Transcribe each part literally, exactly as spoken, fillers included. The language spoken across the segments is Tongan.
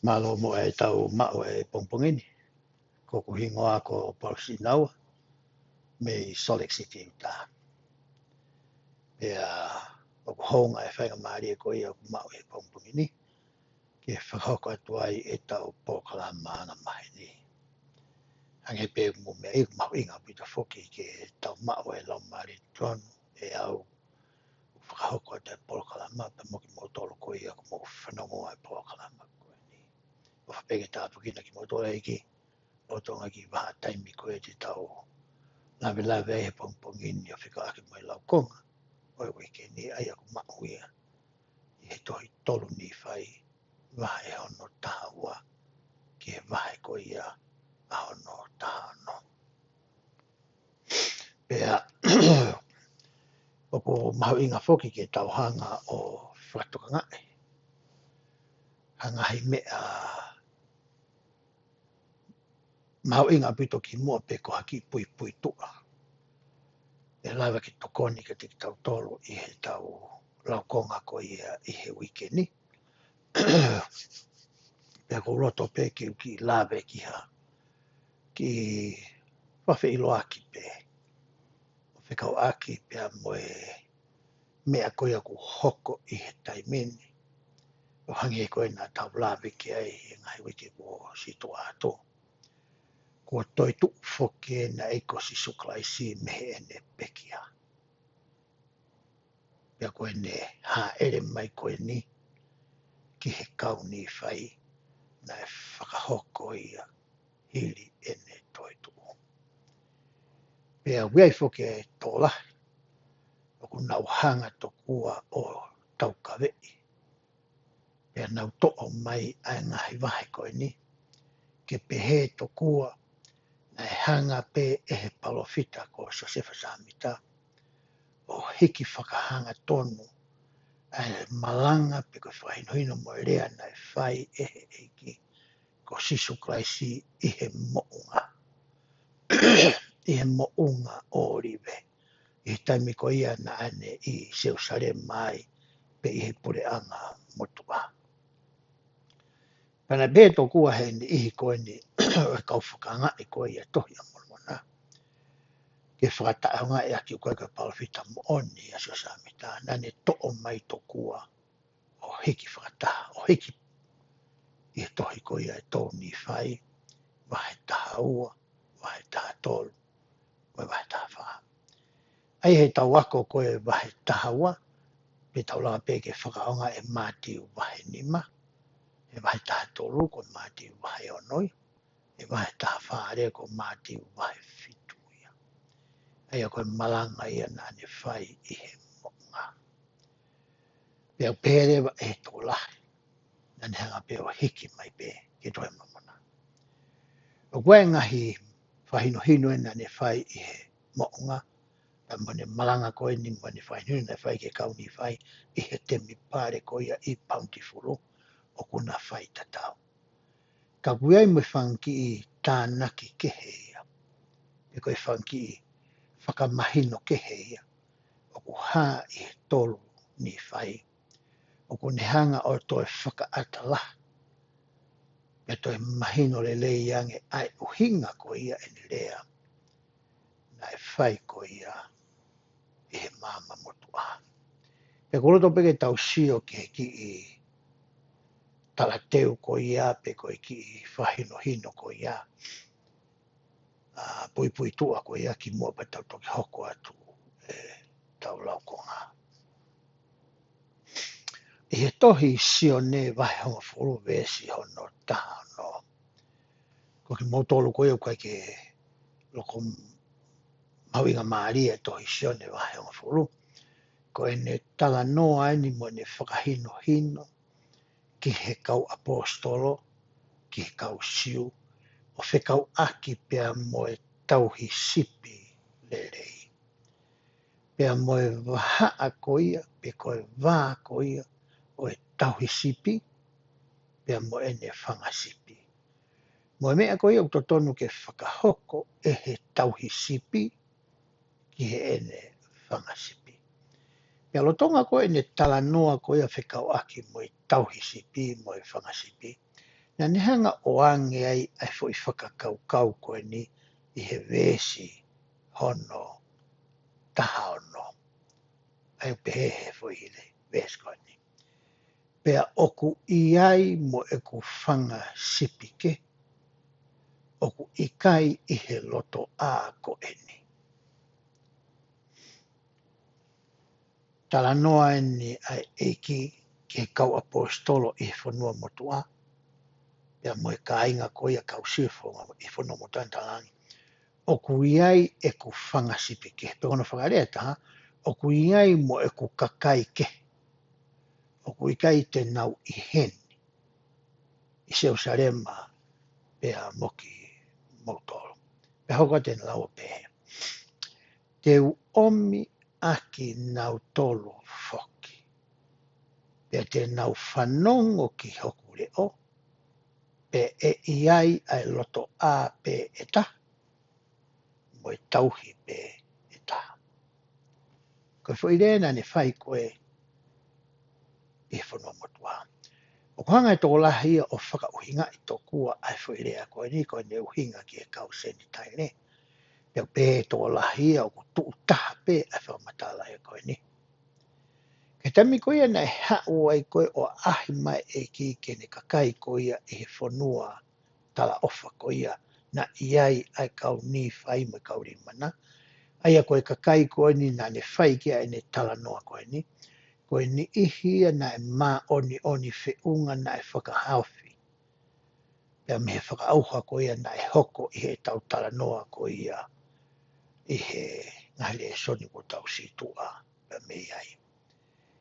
Mālō mo e tau maʻu e pongipongi ni. Ko hoku hingoa ko Paul Sinaua, mei Salt Lake City, Utah. Pea ʻoku hounga e faingamālie ko ia ʻoku maʻu he pongipongi ni ke fakahoko atu ai e tau polokalama anga maheni. Hangē pē mo meʻa, ʻoku mahuʻinga ʻaupito foki ke tau maʻu e laumālie tonu ʻe au ʻoku fakahoko atu e polokalama pea mo kimoutolu ko ia ʻoku mou fanongo ʻa e polokalama ko eni. ʻOfa pē ke tāpuekina kimoutolu ʻe he ʻEiki, lolotonga e kiʻi vahaʻa taimi ko ia te tau lavelave ai he pongipongi ni ʻo fekauʻaki mo e laukonga ʻo e uike ni, ʻa ia ʻoku maʻu ia ʻi he tohi tolu Nīfai, vahe hono taha ua ki he vahe ko ia ʻa hono taha ono. Pea ʻoku mahuʻinga foki ke tau hanga ʻo fakatokangaʻi ha ngaahi meʻa mahuʻinga ʻaupito kimuʻa pē ko ha kiʻi puipuituʻa ʻe lava ke tokoni kiate kitautolu ʻi he tau laukonga ko ia ʻi he uike ni. Pea ʻoku ou loto pē ke u kiʻi lave ki ha kiʻi fakafeʻiloaki pē ʻo fekauʻaki pea mo e meʻa ko ia ʻoku hoko ʻi he taimi ni, ʻo hangē ko ia naʻa tau lave ki ai he ngaahi uike kuo ʻosi tuʻu atu. Kuo toetuʻu foki ʻa e ʻEiki ko Sīsū Kalaisi mei heʻene pekia. Pea ko ʻene hāʻele mai ko eni ki he kau Nīfai, naʻe fakahoko ia hili ʻene toetuʻu. Pea ʻoku ʻi ai foki e tokolahi ʻoku nau hanga tokua ʻo taukaveʻi, pea nau toʻo mai ʻa e ngaahi vahe ko eni ke pehē tokua naʻe hanga pē ʻe he palōfita ko Siosefa Sāmita ʻo hiki fakahangatonu ʻa e malanga pe ko e fakahinohino mo e lea naʻe fai ʻe he ʻEiki ko Sīsū Kalaisi ʻi he moʻunga, ʻi he moʻunga ʻŌlive, ʻi he taimi ko ia naʻa ne ʻi Selusalema ai pe ʻi he puleʻanga motuʻa. Pea naʻe pehē tokua ʻe he niʻihi ko eni ʻo e kau fakaangaʻi ko ia e Tohi ʻa Molomona ke fakataʻeʻaongaʻi ʻaki ʻoku ʻikai ko e palōfita moʻoni ʻa Siosefa Sāmita, naʻa ne toʻo mai tokua ʻo hiki fakataha, ʻo hiki ʻi he tohi ko ia ʻe tolu Nīfai, vahe taha ua, vahe taha tolu, mo e vahe taha fā. ʻA ia he tau ako ko e vahe taha ua, pea tau lava pē ke fakaʻaongaʻi e Mātiu vahe nima, e vahe taha tolu ko e Mātiu vahe ono ia, e vahe taha fā leva ko e Mātiu vahe fitu ia. ʻA ia ko e malanga ia naʻa ne fai ʻi he moʻunga. Pea ʻoku pehē leva ʻe he tokolahi naʻa ne hanga pē ʻo hiki mai pē ki he Tohi ʻa Molomona. ʻOku ʻi ai e ngaahi fakahinohino ʻe naʻa ne fai ʻi he moʻunga, pea mo ʻene malanga ko eni mo ʻene fakahinohino naʻe fai ki he kau Nīfai ʻi he temipale ko ia ʻi Bountiful, ʻoku na fai tatau. Ka ʻoku ʻi ai mo e fanga kiʻi tānaki kehe ia, pe ko e fanga kiʻi fakamahino kehe ia ʻoku hā ʻi he tolu Nīfai, ʻoku ne hanga ʻo toe fakaʻatā lahi, pea toe mahino lelei ange ʻa e ʻuhinga ko ia ʻene lea naʻe fai ko ia ʻi he maama motuʻa. Pea ʻoku ou loto pē ke tau sio ki he kiʻi talateu ko ia, pe ko e kiʻi fakahinohino ko ia, ʻa e puipuituʻa ko ia kimuʻa pea tau toki hoko atu ʻetau laukonga. ʻI he tohi Sione vahe hongofulu veesi hono taha ono. Ko kimoutolu ko ia ʻoku ʻikai ke loko mahuʻinga mālie e tohi Sione vahe hongofulu, ko ʻene talanoa eni mo ʻene fakahinohino ki he kau ʻaposetolo, ki he kau Siu, ʻo fekauʻaki pea mo e tauhi sipi lelei. Pea mo e vahaʻa ko ia, pe ko e vā ko ia ʻo e tauhi sipi, pea mo ʻene fanga sipi. Mo e meʻa ko ia ʻoku totonu ke fakahoko ʻe he tauhi sipi ki heʻene fanga sipi. Pea lolotonga ko ʻene talanoa ko ia fekauʻaki mo e tauhi sipi mo e fanga sipi, Naʻa ne hanga ʻo ʻoange ai ʻa e foʻi fakakaukau ko eni ʻi he veesi hono taha ono. ʻA ia ʻoku pehē he foʻi le veesi ko eni. Pea ʻoku ʻi ai mo ʻeku fanga sipi kehe, ʻoku ʻikai ʻi he loto ʻā ko eni. Talanoa eni ʻa e ʻEiki ki he kau ʻaposetolo ʻi he fonua motuʻa, pea mo e kāinga ko ia kau Siu ʻi he fonua motuʻa, naʻa ne talaange, ʻoku ʻi ai ʻeku fanga sipi kehe. Pe ko hono fakalea ʻe taha, ʻoku ʻi ai mo ʻeku kakai kehe. ʻOku ʻikai te nau ʻi heni ʻi Selusalema pea mo kimoutolu. Pea hoko atu ʻene lau ʻo pehē, te u ʻomi ʻa kinautolu foki, pea te nau fanongo ki hoku leʻo, pea ʻe ʻi ai ʻa e loto ʻā pē ʻe taha, mo e tauhi pē ʻe taha. Ko e foʻi lea naʻa ne fai ko ē ʻi he fonua motuʻa. ʻOku hanga ʻe he tokolahi ia ʻo fakaʻuhingaʻi tokua ʻa e foʻi lea ko eni, ko ʻene ʻuhinga ki he kau Senitaile. Pea pehē ʻe he tokolahi ia ʻoku tuʻu taha pē ʻa e fakamatala ia ko eni. Ko e taimi ko ia naʻe haʻu ai ko ē ʻo ʻaʻahi mai e ʻEiki ki heʻene kakai ko ia ʻi he fonua talaʻofa ko ia naʻe ʻi ai ʻa e kau Nīfai mo e kau Leimana. ʻA ia ko e kakai ko eni naʻa ne fai ki ai ʻene talanoa ko eni, ko e niʻihi ia naʻe māʻoniʻoni feʻunga naʻe fakahaofi. Pea mei he fakaʻauha ko ia naʻe hoko ʻi heʻetau talanoa ko ia ʻi he ngaahi lēsoni kuo tau situʻa pea mei ai.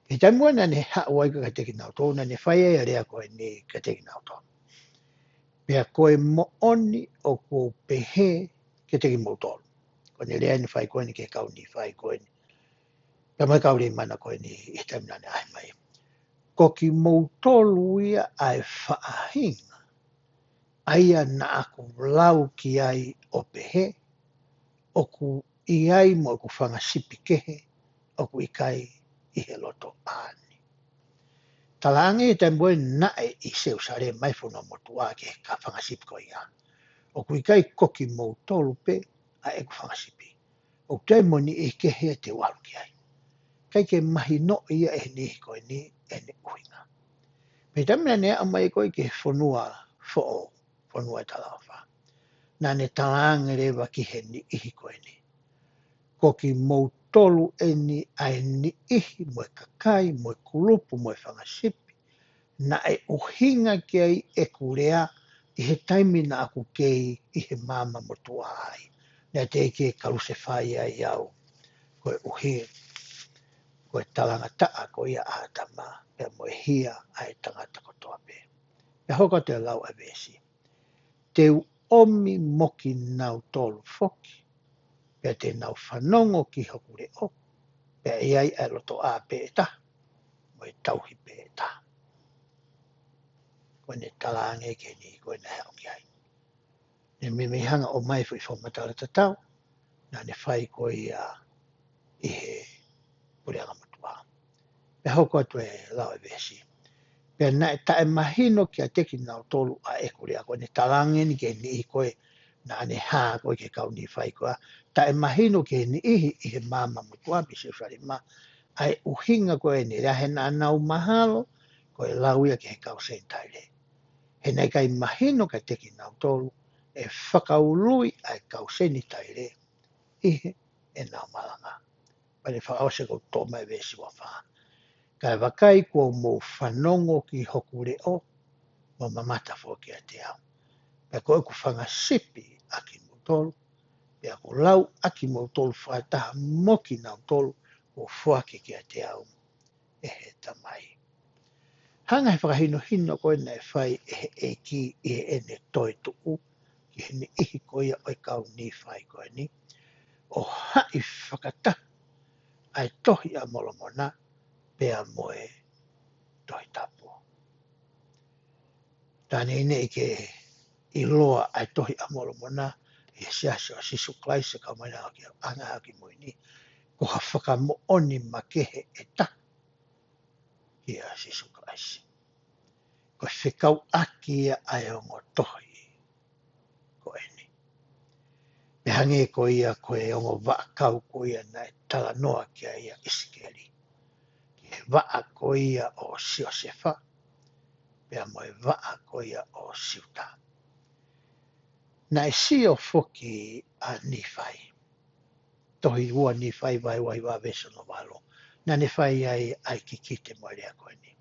He taimi ko ē naʻa ne haʻu ai kiate kinautolu, naʻa ne fai ai ʻa e lea ko eni kiate kinautolu. Pea ko e moʻoni ʻoku ou pehē kiate kimoutolu. Ko ʻene lea eni fai ko eni ki he kau Nīfai ko eni. Pea mo e kau Leimana ko eni ʻi he taimi naʻa ne ʻaʻahi mai. Ko kimoutolu ia ʻa e faʻahinga ʻa ia naʻa ku lau ki ai ʻo pehē, ʻoku ʻi ai mo ʻeku fanga sipi kehe, ʻoku ʻikai ʻi he loto ʻā ni. Talaange ʻe he taimi ko ē naʻe ʻi Selusalema ʻi he fonua motuʻa ki he kau fanga sipi ko ia. ʻOku ʻikai ko kimoutolu pē ʻa ʻeku fanga sipi. ʻOku ʻi ai mo e niʻihi kehe ia te u ʻalu ki ai. ʻIkai ke mahinoʻi ia ʻe he niʻihi ko eni ʻene ʻuhinga. Pea taimi naʻa ne aʻu mai ko ē ki he fonua foʻou, fonua ʻo e talaʻofa, naʻa ne talaange leva ki he niʻihi ko eni. Ko kimoutolu eni ʻa e niʻihi mo e kakai mo e kulupu mo e fanga sipi naʻe ʻuhinga ki ai ʻeku lea ʻi he taimi naʻa ku kei ʻi he maama motuʻa ai. Naʻe teʻeki ke kalusefai ai au koeʻuhi ko e talangataʻa ko ia ʻa ʻĀtama, pea mo e hia ʻa e tangata kotoa pē. Pea hoko atu e lau ʻa e veesi. Te u ʻomi mo kinautolu foki, pea te nau fanongo ki hoku leʻo, pea ʻe ʻi ai ʻa e loto ʻā pē ʻe taha, mo e tauhi pē ʻe taha. Ko ʻene talaange ki he niʻihi ko ē naʻe haʻu ki ai. Naʻe meimei hanga ʻo ʻomai foʻi fakamatala tatau naʻa ne fai ko ia ʻi he puleʻanga motuʻa. Pea hoko atu e lau e veesi. Pea naʻe taʻemahino kiate kinautolu ʻa ʻeku lea. Ko ʻene talaange eni ki he niʻihi ko ē naʻa ne hā ko ē ki he kau Nīfai ko ia. Taʻemahino ki he niʻihi ʻi he maama motuʻa pē ʻi Selusalema ʻa e ʻuhinga ko ē ʻene lea, he naʻa nau mahalo ko e lau ia ki he kau Senitaile. He naʻe ʻikai mahino kiate kinautolu ʻe fakaului ʻa e kau Senitaile ʻi heʻenau malanga. Pea ne fakaʻosi ʻo toʻo mai e veesi ua fā. Kae vakai kuo mou fanongo ki hoku leʻo, mo mamata foki kiate au. Pea ko ʻeku fanga sipi ʻa kimoutolu, pea ʻoku lau ʻa kimoutolu fakataha mo kinautolu kuo foaki kiate au ʻe he Tamai. Hanga he fakahinohino ko ē naʻe fai ʻe he ʻEiki ʻi heʻene toetuʻu ki he niʻihi ko ia ʻo e kau Nīfai ko eni, ʻo haʻi fakataha ʻa e Tohi ʻa Molomona pea mo e Tohi Tapu. Taimi ʻe niʻihi ke ʻiloa ʻa e Tohi ʻa Molomona ʻi he Siasi ʻo Sīsū Kalaisi ʻo e Kau Māʻoniʻoni ʻi he Ngaahi ʻAho Kimui Ni, ko ha fakamoʻoni makehe ʻe taha kia Sīsū Kalaisi. ʻo fekauʻaki ia ʻa e ongo tohi ko eni. Pea hangē ko ia ko e ongo vaʻakau ko ia naʻe talanoa ki ai ʻa ʻIsikeli, ki he vaʻa ko ia ʻo Siosefa, pea mo e vaʻa ko ia ʻo Siuta. Naʻe sio foki ʻa Nīfai, tohi ua Nīfai vahe ua hiva veesi hono valu, naʻa ne fai ai ʻa e kikite mo e lea ko eni.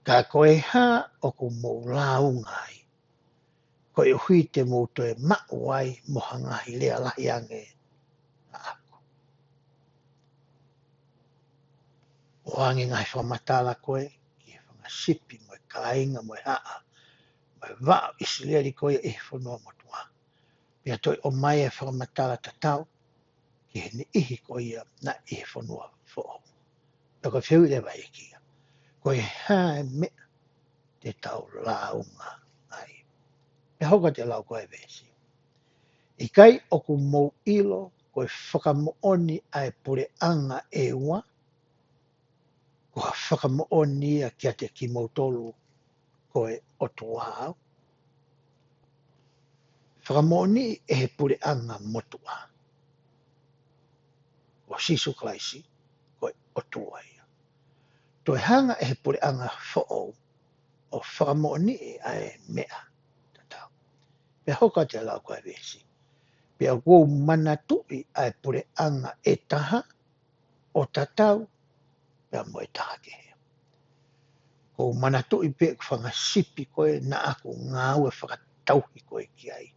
Ka ko e hā ʻoku mou lāunga ai, koeʻuhi te mou toe maʻu ai mo ha ngaahi lea lahi ange ʻaʻaku? ʻOange ngaahi fakamatala ko ē ki he fanga sipi mo e kāinga mo e haʻa mo e vaʻa ʻo ʻIsileli ko ia ʻi he fonua motuʻa. Pea toe ʻomai e fakamatala tatau ki he niʻihi ko ia naʻe ʻi he fonua foʻou. Pea ko e fehuʻi leva ʻe ia, ko e hā e meʻa te tau lāunga ai? Pea hoko atu e lau ko e veesi. ʻIkai ʻoku mou ʻilo ko e fakamoʻoni ʻa e puleʻanga ʻe ua, ko ha fakamoʻoni ia kiate kimoutolu ko e ʻOtua au? Fakamoʻoni ʻe he puleʻanga motuʻa, ʻo Sīsū Kalaisi, ko e ʻOtua ia. Toe hanga ʻe he puleʻanga foʻou ʻo fakamoʻoniʻi ʻa e meʻa tatau. Pea hoko atu e lau ko e veesi. Pea ʻoku ou manatuʻi ʻa e puleʻanga ʻe taha ʻo tatau pea mo e taha kehe. ʻOku ou manatuʻi pē ʻeku fanga sipi ko ē naʻa ku ngāue fakatauhi ko ē ki ai,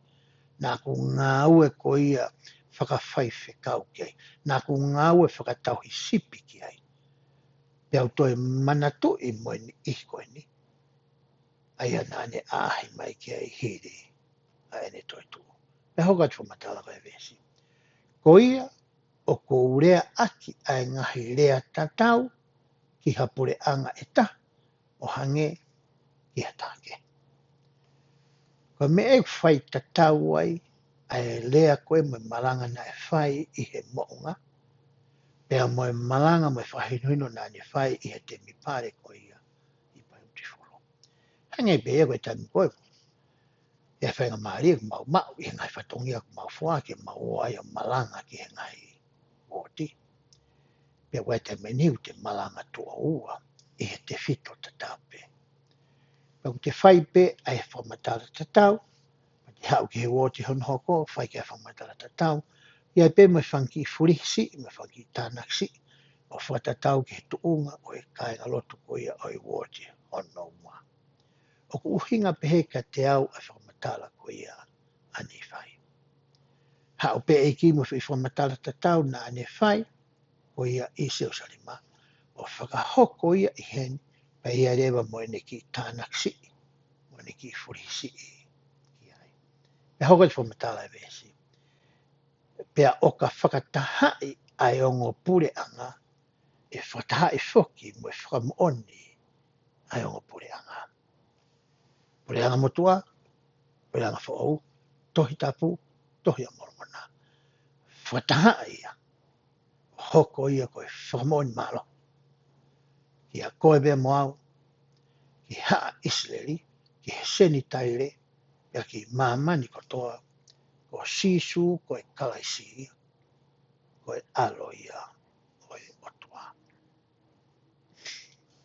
naʻa ku ngāue ko ia fakafaifekau ki ai, naʻa ku ngāue fakatauhi sipi ki ai. Pea u toe manatuʻi mo e niʻihi ko eni, ʻa ia naʻa ne ʻaʻahi mai ki ai hili ʻa ʻene toetuʻu. Pea hoko atu e fakamatala ko e veesi. Ko ia ʻoku ou leaʻaki ʻa e ngaahi lea tatau ki ha puleʻanga ʻe taha ʻo hangē ki ha taha kehe. Ko e meʻa ʻoku fai tatau ai ʻa e lea ko ē mo e malanga naʻe fai ʻi he moʻunga, pea mo e malanga mo e fakahinohino naʻa ne fai ʻi he temipale ko ia ʻi Beautiful. Hangē pē ia ko e taimi ko ē, ʻe faingamālie ʻoku mau maʻu ʻi he ngaahi fatongia ʻoku mau foaki, mau ō ai ʻo malanga ki he ngaahi uooti. Pea ko e taimi ni ʻoku te malanga tuʻo ua ʻi he tefito tatau pē. Pea ʻoku te fai pē ʻa e fakamatala tatau, pea te haʻu ki he uooti hono hoko, fai ki ai e fakamatala tatau, ʻi ai pē mo e fanga kiʻi fulisiʻi, mo e fanga kiʻi tānakisiʻi, ʻo fakatatau ki he tuʻunga ʻo e kāingalotu ko ia ʻo e uooti hono ua. ʻOku ʻuhinga pehē kiate au ʻa e fakamatala ko ia ʻa Nīfai. Haʻu pē ʻEiki mo e foʻi fakamatala tatau naʻa ne fai, ko ia ʻi Selusalema, ʻo fakahoko ia ʻi heni, pea ʻi ai leva mo ʻene kiʻi tānakisiʻi, mo ʻene kiʻi fulisiʻi ki ai. Pea hoko atu e fakamatala e veesi. Pea ʻo ka fakatahaʻi ʻa e ongo puleʻanga, ʻe fakatahaʻi foki mo e fakamoʻoni ʻa e ongo puleʻanga. Puleʻanga motuʻa, puleʻanga foʻou, Tohi Tapu, Tohi ʻa Molomona. Fakatahaʻi ia, hoko ia ko e fakamoʻoni mālohi kiate koe pea mo au, ki he haʻa ʻIsileli, ki he Senitaile, pea ki māmani kotoa, ko Sīsū ko e Kalaisi ia, ko e ʻAlo ia ʻo e ʻOtua.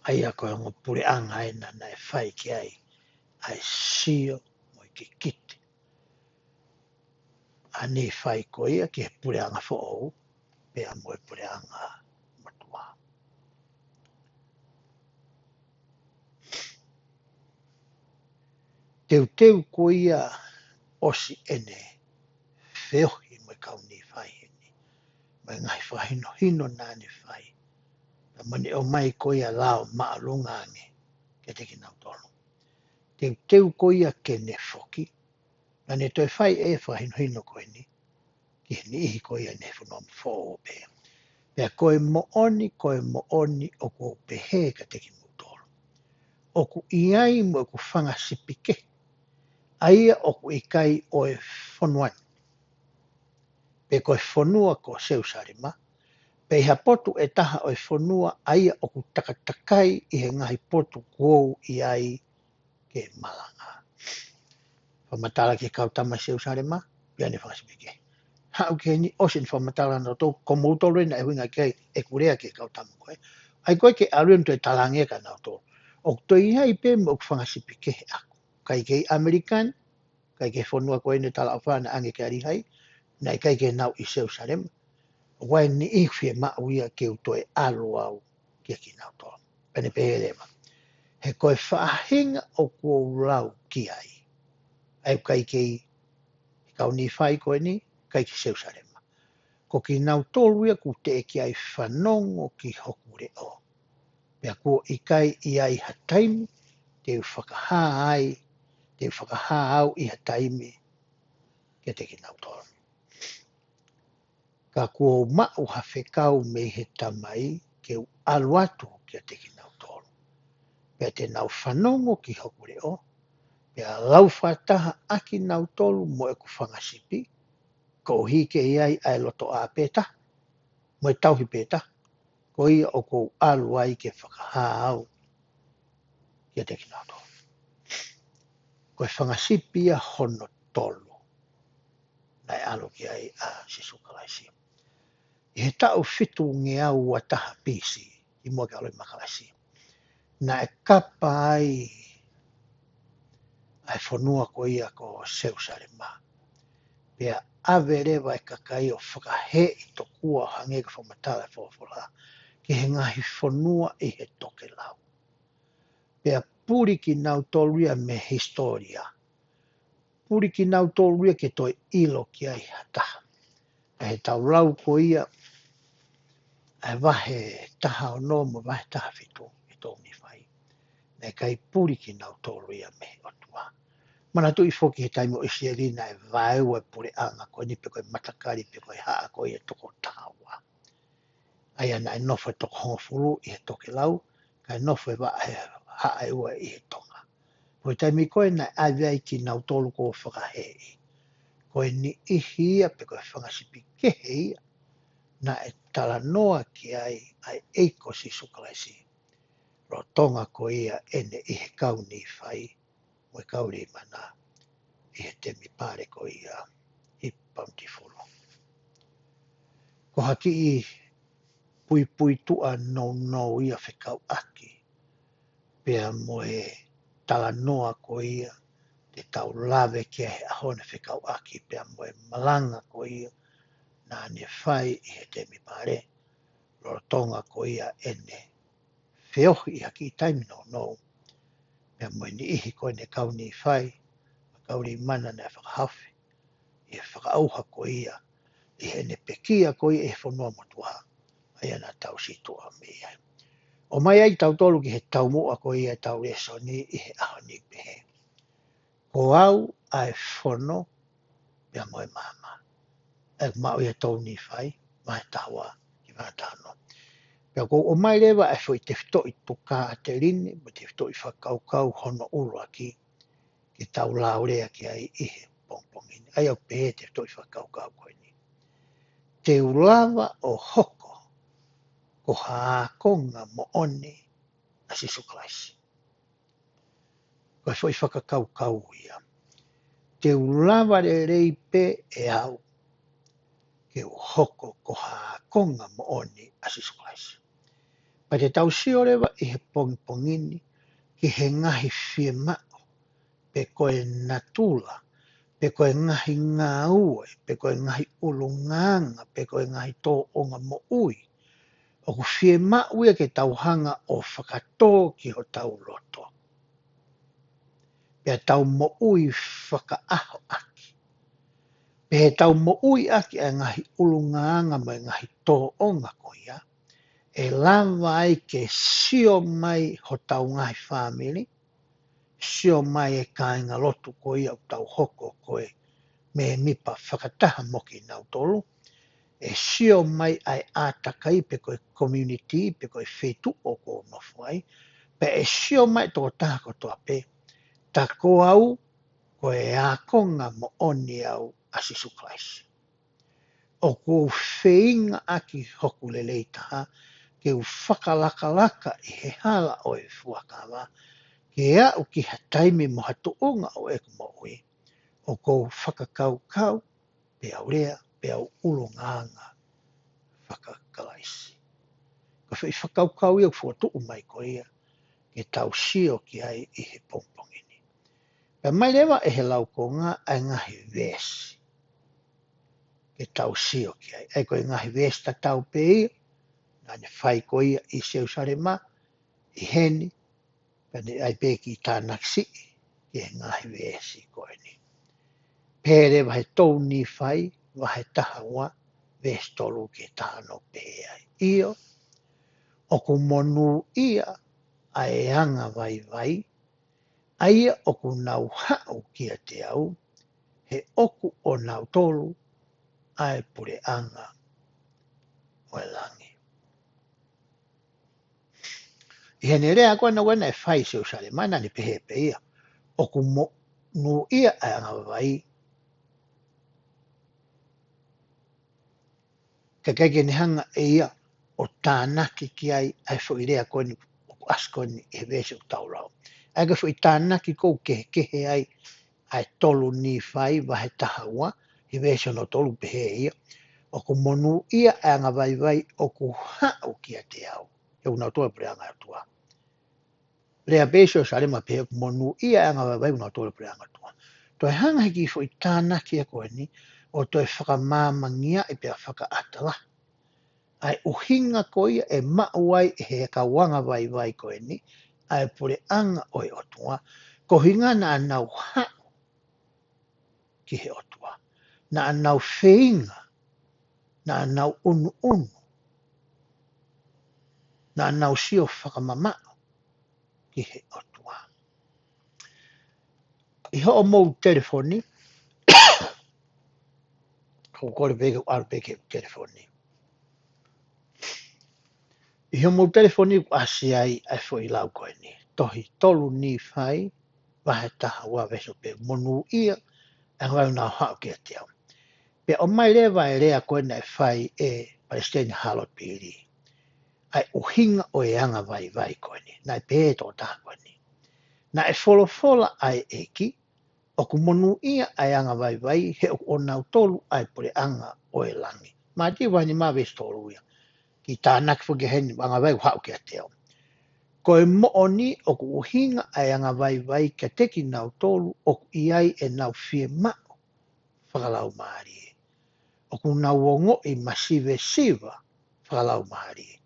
ʻA ia ko e ongo puleʻanga ena naʻe fai ki ai ʻa e sio mo e kikite ʻa Nīfai ko ia ki he puleʻanga foʻou, pea mo e puleʻanga motuʻa. Teuteu ko ia ʻosi ʻene feohi mo e kau Nīfai heni, mo e ngaahi fakahinohino naʻa ne fai, pea mo ʻene ʻomai ko ia lao māʻolunga ange kiate kinautolu. Teuteu ko ia ke ne foki, naʻa ne toe fai e fakahinohino ko eni ki he niʻihi ko ia ʻi he fonua foʻou pē. Pea ko e moʻoni, ko e moʻoni ʻoku ou pehē kiate kimoutolu, ʻoku ʻi ai mo ʻeku fanga sipi kehe, ʻa ia ʻoku ʻikai ʻo e fonua ni, pe ko e fonua ko Selusalema, pe ʻi ha potu ʻe taha ʻo e fonua ʻa ia ʻoku takatakai ʻi he ngaahi potu kuo u ʻi ai ke malanga. Fakamatala ki he kau tama ʻi Selusalema, pea ne fanga sipi kehe. Haʻu ki heni ʻosi ʻene fakamatala naʻa tau, ko moutolu ena ʻe huinga ki ai ʻeku lea ki he kau tama ko ē. ʻAi ko ē ke ʻalu ʻo toe talaange kia nautolu. ʻOku toe ʻi ai pē mo ʻeku fanga sipi kehe ʻaʻaku. ʻIkai ke ʻi ʻAmelika ni, ʻikai ke fonua ko eni talaʻofa naʻe ʻange kia Līhai, naʻe ʻikai ke nau ʻi Selusalema. ʻOku ʻi ai e niʻihi fiemaʻu ia ke u toe ʻalu au kia kinautolu. Pea ne pehē leva. He ko e faʻahinga ʻoku ou lau ki ai. ʻA ia ʻikai ke ʻi he kau Nīfai ko eni, ʻikai ke ʻi Selusalema. Ko kinautolu ia kuo teʻeki ai fanongo ki hoku leʻo. Pea kuo ʻikai ʻi ai ha taimi, te u fakahā ai, te u fakahā au ʻi ha taimi, kiate kinautolu. Ka kuo u maʻu ha fekau mei he Tamai ke u ʻalu atu kiate kinautolu. Pea te nau fanongo ki hoku leʻo, pea lau fakataha ʻa kinautolu mo ʻeku fanga sipi, koeʻuhi ke ʻi ai ʻa e loto ʻā pē taha, mo e tauhi pē taha, ko ia ʻoku ou ʻalu ai ke fakahā au kiate kinautolu. Ko e fanga sipi ia hono tolu naʻe ʻalu ki ai ʻa Sīsū Kalaisi. ʻI he taʻu fitungeau ua taha B C, kimuʻa ke ʻalu ʻa Kalaisi, naʻe kapa ai ʻa e fonua ko ia ko Selusalema. Pea ʻave leva e kakai ʻo fakahēʻi tokua ʻo hangē ko e fakamatala ʻa e folofola, ki he ngaahi fonua ʻi he tokelau. Pea puli kinautolu ia mei he hisitōlia. Puli kinautolu ia ke toe ʻilo ki ai ha taha. ʻA ia he tau lau ko ia, ʻa e vahe taha ono mo e vahe taha fitu ʻi he tohi Nīfai. Naʻe ʻikai puli kinautolu ia mei he ʻOtua. Manatuʻi foki he taimi ʻo ʻIsileli naʻe vaeua e puleʻanga ko eni pe ko e matakali pe ko e haʻa ko ia ʻe toko taha ua. ʻA ia naʻe nofo e toko hongofulu ʻi he tokelau, kae nofo e vaʻa he haʻa ʻe ua ʻi he tonga. Ko e taimi ko ē naʻe ʻave ai kinautolu kuo fakahēʻi. Ko e niʻihi ia pe ko e fanga sipi kehe ia, naʻe talanoa ki ai ʻa e ʻEiki ko Sīsū Kalaisi. Lolotonga ko ia ʻene ʻi he kau Nīfai, mo e kau Leimana, ʻi he temipale ko ia ʻi Bountiful. Ko ha kiʻi puipuituʻa nounou ia fekauʻaki, pea mo e talanoa ko ia, te tau lave ki ai he ʻaho ni fekauʻaki, pea mo e malanga ko ia, naʻa ne fai ʻi he temipale, lolotonga ko ia ʻene feohi ʻi ha kiʻi taimi nounou. Pea mo e niʻihi ko eni kau Nīfai, mo e kau Leimana naʻe fakahaofi, ʻi he fakaʻauha ko ia, ʻi heʻene pekia ko ia ʻi he fonua motuʻa, ʻa ia naʻa tau situʻa mei ai. ʻOmai ai tautolu ki he taumuʻa ko ia ʻetau lēsoni ʻi he ʻaho ni pehē. Ko au ʻa e fono, pea mo e maama. ʻA ia ʻoku maʻu ia ʻi he tohi Nīfai, vahe taha ua ki he vahe taha ono. Pea ʻoku ou ʻomai leva ʻa e foʻi tefitoʻi tokāteline, mo e tefitoʻi fakakaukau hono ʻuluaki, ke tau lau lea ki ai ʻi he pongipongi ni. ʻA ia ʻoku pehē ʻe he tefitoʻi fakakaukau ko eni. Te u lava ʻo hoko, ko ha ākonga moʻoni ʻa Sīsū Kalaisi. Ko e foʻi fakakaukau ia. Te u lava lelei pē ʻe au, ke u hoko ko ha ākonga moʻoni ʻa Sīsū Kalaisi. Pea te tau sio leva ʻi he pongipongi ni, ki he ngaahi fiemaʻu, pe ko e natula, pe ko e ngaahi ngāue, pe ko e ngaahi ʻulungaanga, pe ko e ngaahi tōʻonga moʻui. ʻOku fiemaʻu ia ke tau hanga ʻo fakatō ki hotau loto. Pea tau moʻui fakaʻaho ʻaki. Pea tau moʻui ʻaki ʻa e ngaahi ʻulungaanga mo e ngaahi tōʻonga ko ia. ʻE lava ai ke sio mai hotau ngaahi fāmili, sio mai e kāingalotu ko ia ʻoku tau hoko ko e mēmipa fakataha mo kinautolu, ʻe sio mai ʻa e ʻātakai pe ko e community, pe ko e feituʻu ʻoku ou nofo ai, pea ʻe sio mai tokotaha kotoa pē, tā ko au, ko e ākonga moʻoni au ʻa Sīsū Kalaisi. ʻOku ou feinga ʻaki hoku lelei taha, ke u fakalakalaka ʻi he hala ʻo e fuakava, ke aʻu ki ha taimi mo ha tuʻunga ʻo ʻeku moʻui, ʻoku ou fakakaukau, pea u lea, pea u ʻulungaanga faka-Kalaisi. Ko e foʻi fakakaukau ia ʻoku fokotuʻu mai ko ia, ke tau sio ki ai ʻi he pongipongi ni. Pea ʻomai leva ʻe he laukonga ʻa e ngaahi veesi ke tau sio ki ai. ʻA ia ko e ngaahi veesi tatau pē ia naʻa ne fai ko ia ʻi Selusalema, ʻi heni, pea ne ʻai pē kiʻi tānaki siʻi ki he ngaahi veesi ko eni. Pehē leva he tolu Nīfai, vahe taha ua, veesi tolu ki he taha ono, pehē ai: ʻIo, ʻoku monūʻia ʻa e angavaivai, ʻa ia ʻoku nau haʻu kiate au, he ʻoku ʻonautolu ʻa e puleʻanga ʻo e langi. ʻI heʻene lea ko ena ʻoku ne fai ʻi Selusalema, naʻa ne pehē pē ia, ʻoku monūʻia ʻa e angavaivai, kae ʻikai ke ne hanga ʻe ia ʻo tānaki ki ai ʻa e foʻi lea ko eni ʻoku ʻasi ko eni ʻi he veesi ʻoku tau lau. ʻA ia ko e foʻi tānaki ʻoku kehekehe ai ʻa e tolu Nīfai vahe taha ua, he veesi hono tolu, pehē ia, ʻoku monūʻia ʻa e angavaivai ʻoku haʻu kiate au, he ʻoku nau tō e puleʻanga ʻo e ʻOtua. Lea pē ʻi Selusalema pē, ʻoku monūʻia ʻa e angavaivai ʻoku nau tō e puleʻanga ʻo e ʻOtua. Toe hanga he kiʻi foʻi tānaki ko eni ʻo toe fakamāmangia ai pea fakaʻatā ʻa e ʻuhinga ko ia ʻe maʻu ai ʻe he kau angavaivai ko eni ʻa e puleʻanga ʻo e ʻOtua, koeʻuhinga naʻa nau haʻu ki he ʻOtua. Naʻa nau feinga, naʻa nau ʻunuʻunu, naʻa nau sio fakamamaʻo ki he ʻOtua. ʻI hoʻomou telefoni, ʻoku ou kole pē ke u ʻalu pē ki he telefoni. ʻI hoʻomou telefoni ʻoku ʻasi ai ʻa e foʻi lau ko eni. Tohi tolu Nīfai, vahe taha ua, veesi ʻoku pehē, monūʻia ʻa e angavaivai ʻoku nau haʻu kiate au. Pea ʻomai leva e lea ko ena naʻe fai ʻe Palesiteni Harold B. Lee. ʻA e ʻuhinga ʻo e angavaivai ko eni. Naʻe pehē ʻe he tokotaha ko eni, naʻe folofola ʻa e ʻEiki, ʻoku monūʻia ʻa e angavaivai, he ʻoku ʻonautolu ʻa e puleʻanga ʻo e langi. Mātiu vahe nima veesi tolu ia. Kiʻi tānaki foki heni, angavaivai ʻoku haʻu kiate au. Ko e moʻoni ʻoku ʻuhinga ʻa e angavaivai kiate kinautolu ʻoku ʻi ai ʻenau fiemaʻu fakalaumālie. ʻOku nau ongoʻi masivesiva fakalaumālie,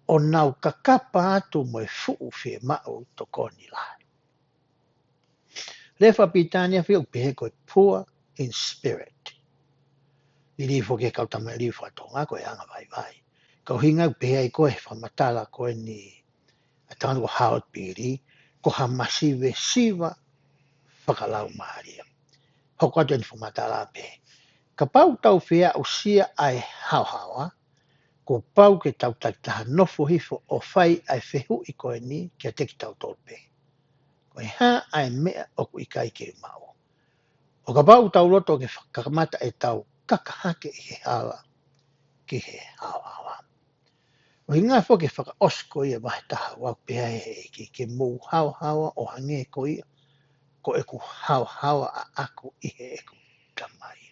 ʻo nau kakapa atu mo e fuʻu fiemaʻu tokoni lahi. Lea fakapilitānia foki ʻoku pehē ko e poor in spirit. Liliu foki ʻe he kau tama liliu faka-Tonga ko e angavaivai. Ko e ʻuhinga ʻoku pehē ai ko e fakamatala ko eni ʻa e tangata ko Harold B. Lee, ko ha masivesiva fakalaumālie. Hoko atu eni fakamatala pē. Kapau ʻoku tau fie aʻusia ʻa e haohaoa, kuo pau ke tau takitaha nofo hifo ʻo fai ʻa e fehuʻi ko eni kiate kitautolu pē. Ko e hā ʻa e meʻa ʻoku ʻikai ke maʻu? ʻO kapau ʻoku tau loto ke fakakamata ʻetau kaka hake ʻi he hala ki he haohaoa. ʻUhinga foki e fakaʻosi ko ia vahe taha ua, pehē ʻe he ʻEiki, ke mou haohaoa ʻo hangē ko ia ko ʻeku haohaoa ʻaʻaku ʻi heʻeku Tamai.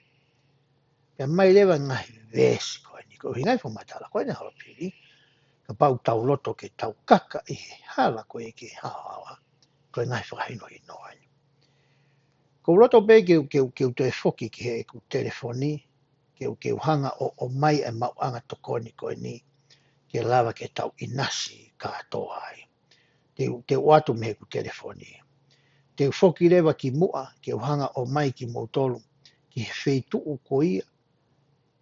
Pea ʻomai leva e ngaahi veesi ko eni, ko e ʻuhinga e fakamatala ko eni ʻa Harold B. Lee, kapau ʻoku tau loto ke tau kaka ʻi he hala ko ia ki he haohaoa, ko e ngaahi fakahinohino eni. ʻOku ou loto pē ke u, ke u, ke u toe foki ki heʻeku telefoni, ke u, ke u hanga ʻo, ʻomai e maʻuʻanga tokoni ko eni, ke lava ke tau ʻinasi kātoa ai. Te u, te u ʻoatu mei heʻeku telefoni. Te u foki leva ki muʻa, ke u hanga ʻo ʻomai kimoutolu ki he feituʻu ko ia,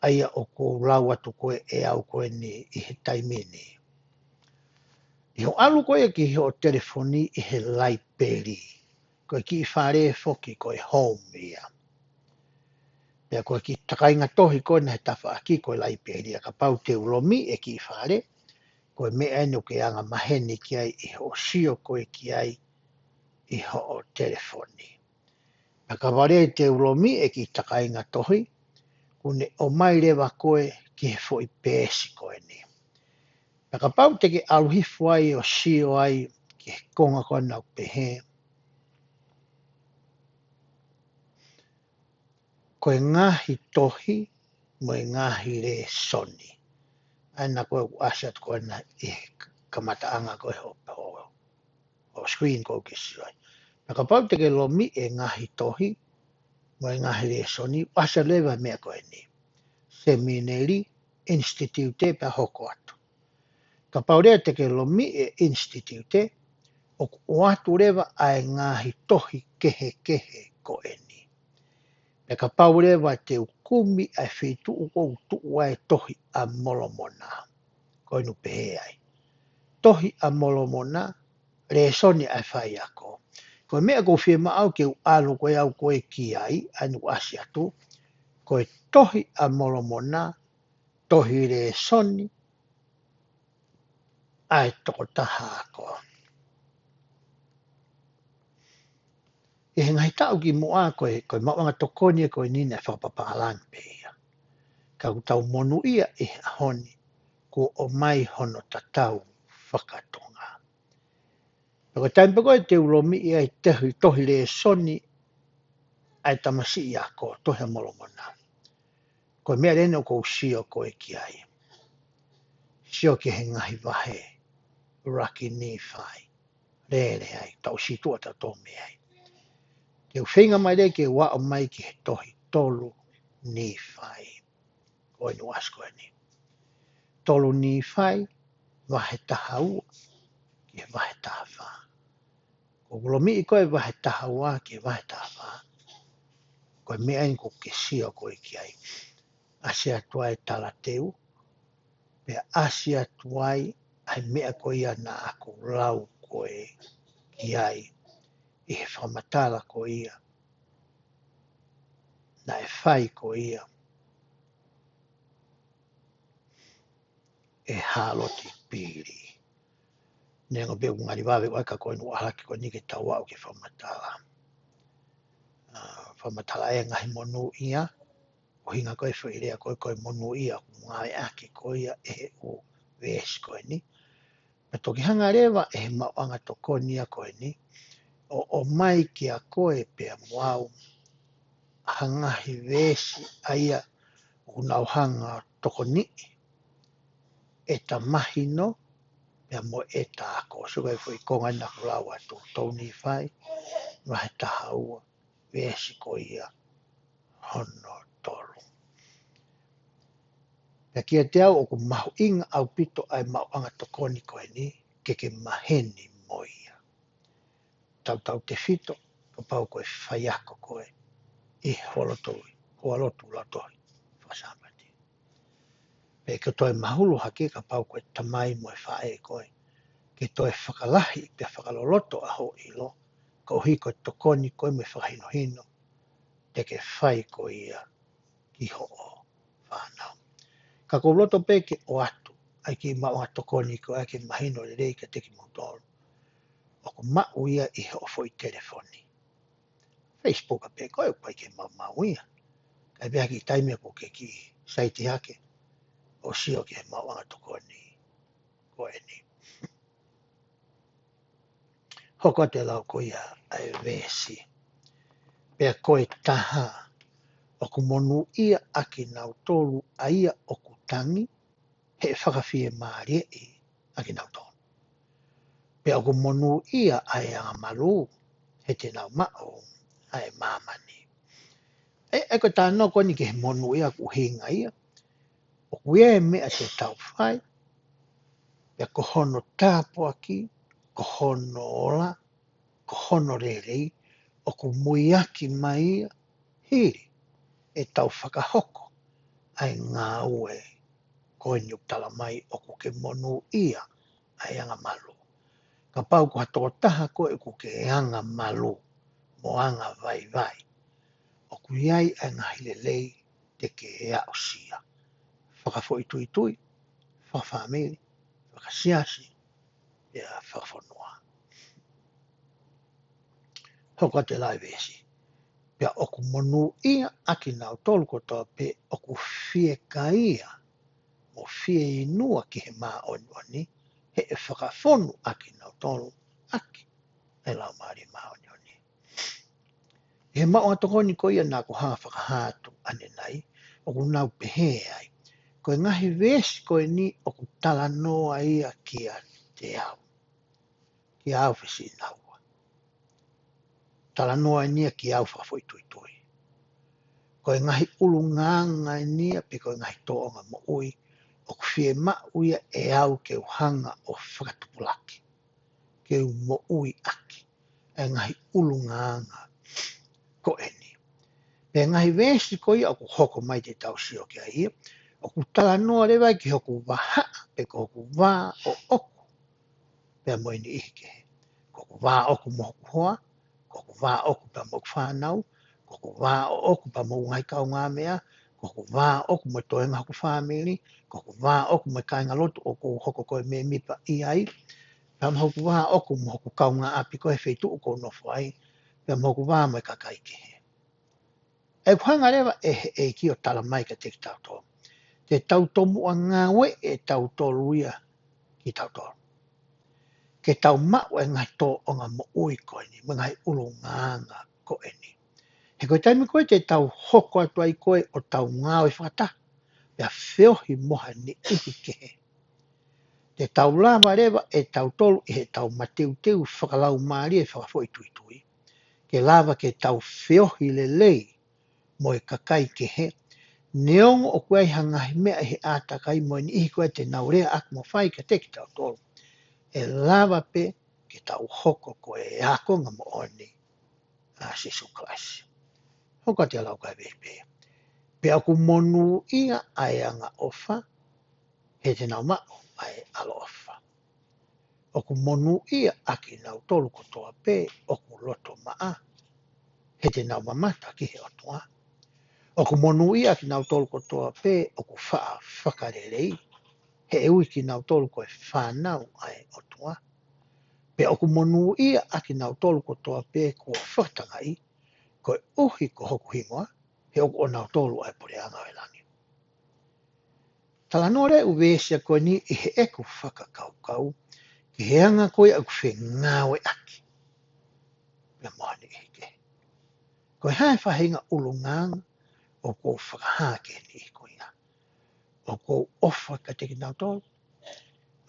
ʻa ia ʻoku ou lau atu ko ē ʻe au ko eni ʻi he taimi ni. ʻI hoʻo ʻalu ko ia ki hoʻo telefoni ʻi he laipeli, ko e kiʻi fale foki ko e home ia. Pea ko e kiʻi takainga tohi ko ena he tafaʻaki ko e laipeli, ʻa kapau te u lomi e kiʻi fale, ko e meʻa eni ʻoku ke anga maheni ki ai ʻi hoʻo sio ko ē ki ai ʻi hoʻo telefoni. Pea kapau leva te u lomi e kiʻi takainga tohi, kuo ne ʻomai leva koe ki he foʻi peesi ko eni. Pea kapau te ke ʻalu hifo ai ʻo sio ai ki he konga ko ena ʻoku pehē, ko e ngaahi tohi mo e ngaahi lēsoni. ʻA ena ko ē ʻoku ʻasi atu ko ena ʻi he kamataʻanga ko ē ho, ho, ho screen ko ē ʻoku ke sio ai. Pea kapau te ke lomiʻi e ngaahi tohi mo e ngaahi lēsoni, ʻoku ʻasi leva meʻa ko eni. Semineli, Institute pea hoko atu. Kapau leva te ke lomiʻi e Institute, ʻoku ʻoatu leva ʻa e ngaahi tohi kehekehe ko eni. Pea kapau leva te u kumi ʻa e feituʻu ʻoku tuʻu ai e Tohi ʻa Molomona. Ko eni ʻoku pehē ai. Tohi ʻa Molomona, lēsoni ʻa e faiako. Ko e meʻa ʻoku ou fiemaʻu ke u ʻalu ko ē au ko ē ki ai, ʻa eni ʻoku ʻasi atu, ko e Tohi ʻa Molomona, tohi lēsoni ʻa e tokotaha ako. ʻI he ngaahi taʻu kimuʻa ko e, ko e maʻuʻanga tokoni ko eni naʻe fakapapālangi pē ia. Ka ʻoku tau monūʻia ʻi he ʻaho ni, kuo ʻomai hono tatau fakatonga. Pea ko e taimi pē ko ē te u lomiʻi ai e tohi, tohi lēsoni ʻa e tamasiʻi ako, Tohi ʻa Molomona. Ko e meʻa leva eni ʻoku ou sio ko ē ki ai. Sio ki he ngaahi vahe ʻuluaki Nīfai. Lele ai, tau situʻa tautolu mei ai. Te u feinga mai leva ke u aʻu mai ki he tohi tolu Nīfai. Ko eni ʻoku ʻasi ko eni. Tolu Nīfai, vahe taha ua, ki he vahe taha fā. Ko ʻeku lomiʻi ko ē vahe taha ua ki he vahe taha fā. Ko e meʻa eni ʻoku ke sio ko ē ki ai. ʻAsi atu ai e talateu, pea ʻasi atu ai ʻa e meʻa ko ia naʻa ku lau ko ē ki ai, ʻi he fakamatala ko ia naʻe fai ko ia ʻe Hāloti Pili. Neongo pē ʻoku ngali vave ʻa e ka ko eni ʻoku ʻalu hake ko eni ke tau aʻu ki he fakamatala. ʻA, fakamatala e ngaahi monūʻia, ʻuhinga ko e foʻi lea ko ē ko e monūʻia, ʻoku ngāueʻaki ko ia ʻe he ʻū veesi ko eni. Pea toki hanga leva ʻe he maʻuʻanga tokoni ko eni, ʻo, ʻomai kia koe pea mo au, ha ngaahi veesi ʻa ia ʻoku nau hanga ʻo tokoniʻi ʻeta mahino, pea mo ʻeta ako. Sio ki he foʻi konga naʻa ku lau atu, tolu Nīfai, vahe taha ua, veesi ko ia hono tolu. Pea kiate au ʻoku mahuʻinga ʻaupito ʻa e maʻuʻanga tokoni ko eni, ke ke maheni mo ia. Tautautefito, kapau ko e faiako koe ʻi he houalotu, houalotu lautohi faka-Sāpate. Pea ke toe mahulu hake kapau ko e tamai mo e faʻē koe, ke toe fakalahi pea fakaloloto ʻa hoʻo ʻilo, koeʻuhi ko e tokoni ko ē mo e fakahinohino te ke fai ko ia ki hoʻo fānau. Ka ʻoku ou loto pē ke ʻoatu ʻa e kiʻi maʻuʻanga tokoni ko ē ke mahino lelei kiate kimoutolu. ʻOku maʻu ia ʻi hoʻo foʻi telefoni. Facebook pē ko ē ʻoku ʻikai ke maumau ia. Ka ʻi ai pē ha kiʻi taimi ʻoku ke kiʻi saiti hake ʻo sio ki he maʻuʻanga tokoni ko eni. Hoko atu e lau ko ia ʻa e veesi. Pea ko e taha, ʻoku monūʻia ʻa kinautolu ʻa ia ʻoku tangi, he ʻe fakafiemālieʻi ʻa kinautolu. Pea ʻoku monūʻia ʻa e angamalū, he te nau maʻu ʻa e māmani. ʻE, ʻe ko e talanoa ko eni ki he monūʻia ʻoku ʻuhinga ia. ʻOku ʻi ai e meʻa te tau fai, pea ko hono tāpuaki, ko hono ola, ko hono lelei, ʻoku muiaki mai ia, hili ʻetau fakahoko ʻa e ngāue ko eni ʻoku tala mai ʻoku ke monūʻia ʻa e angamalū. Kapau ko ha tokotaha koe ʻoku ke angamalū mo angavaivai, ʻoku ʻi ai ʻa e ngaahi lelei te ke aʻusia. Fakafoʻituitui, fakafāmili, fakasiasi, pea fakafonua. Hoko atu e lau e veesi. Pea ʻoku monūʻia ʻa kinautolu kotoa pē ʻoku fiekaia mo fieinua ki he māʻoniʻoni, he ʻe fakafonu ʻa kinautolu ʻaki ʻa e Laumālie Māʻoniʻoni. He maʻu ʻa e tokoni ko ia naʻa ku hanga fakahā atu ʻanenai, ʻoku nau pehē ai. Ko e ngaahi veesi ko eni ʻoku talanoa ia kiate au. Kia au fesiʻi naua. Talanoa eni ia kia au fakafoʻituitui. Ko e ngaahi ʻulungaanga eni ia pe ko e ngaahi tōʻonga moʻui, ʻoku fiemaʻu ia ʻe au ke u hanga ʻo fakatupulaki. Ke u moʻui ʻaki ʻa e ngaahi ʻulungaanga ko eni. Pea ngaahi veesi ko ia ʻoku hoko mai te tau sio ki ai ia, ʻoku talanoa leva ki hoku vahaʻa pe ko hoku vā ʻoʻoku pea mo e niʻihi kehe. Ko hoku vā ʻoʻoku mo hoku hoa, ko hoku vā ʻoʻoku pea mo hoku fānau, ko hoku vā ʻoʻoku pea mo hoku ngaahi kaungāmeʻa, ko hoku vā ʻoʻoku mo e toenga hoku fāmili, ko hoku vā ʻoʻoku mo e kāingalotu ʻoku ou hoko ko e mēmipa ʻi ai, pea mo hoku vā ʻoʻoku mo hoku kaungāʻapi ko e feituʻu ʻoku ou nofo ai, pea mo hoku vā mo e kakai kehe. ʻOku hanga leva ʻe he ʻEiki ʻo tala mai kiate kitautolu. Te tau tomuʻa ngāueʻi ʻe tautolu ia kitautolu. Ke tau maʻu e ngaahi tōʻonga moʻui ko eni, mo e ngaahi ʻulungaanga ko eni. He ko e taimi ko ē te tau hoko atu ai ko ē ʻo tau ngāue fakataha, pea feohi mo ha niʻihi kehe. Te tau lava leva ʻe tautolu ʻi he tau mateuteu fakalaumālie fakafoʻituitui. Ke lava ke tau feohi lelei mo e kakai kehe. Neongo ʻoku ʻi ai ha ngaahi meʻa ʻi he ʻātakai mo e niʻihi ko ē te nau lea ʻaki mo fai kiate kitautolu. ʻE lava pē ke tau hoko ko e ākonga moʻoni ʻa Sīsū Kalaisi. Hoko atu e lau ko e veesi pē. Pea ʻoku monūʻia ʻa e angaʻofa, he te nau maʻu ʻa e ʻaloʻofa. ʻOku monūʻia ʻa kinautolu kotoa pē ʻoku loto maʻa, he te nau mamata ki he ʻOtua. ʻOku monūʻia ʻa kinautolu kotoa pē ʻoku faʻa fakalelei, he ʻe ui kinautolu ko e fānau ʻa e ʻOtua. Pea ʻoku monūʻia ʻa kinautolu kotoa pē kuo fakatangaʻi, koeʻuhi ko hoku hingoa, he ʻoku ʻonautolu ʻa e puleʻanga ʻo e langi. Talanoa leva ʻū veesi ko eni ʻi heʻeku fakakaukau, ki he anga ko ia ʻoku fengāueʻaki pea mo ha niʻihi kehe. Ko e hā e faʻahinga ʻulungaanga ʻoku ou fakahā ki he niʻihi ko ia? ʻOku ou ʻofa kiate kinautolu,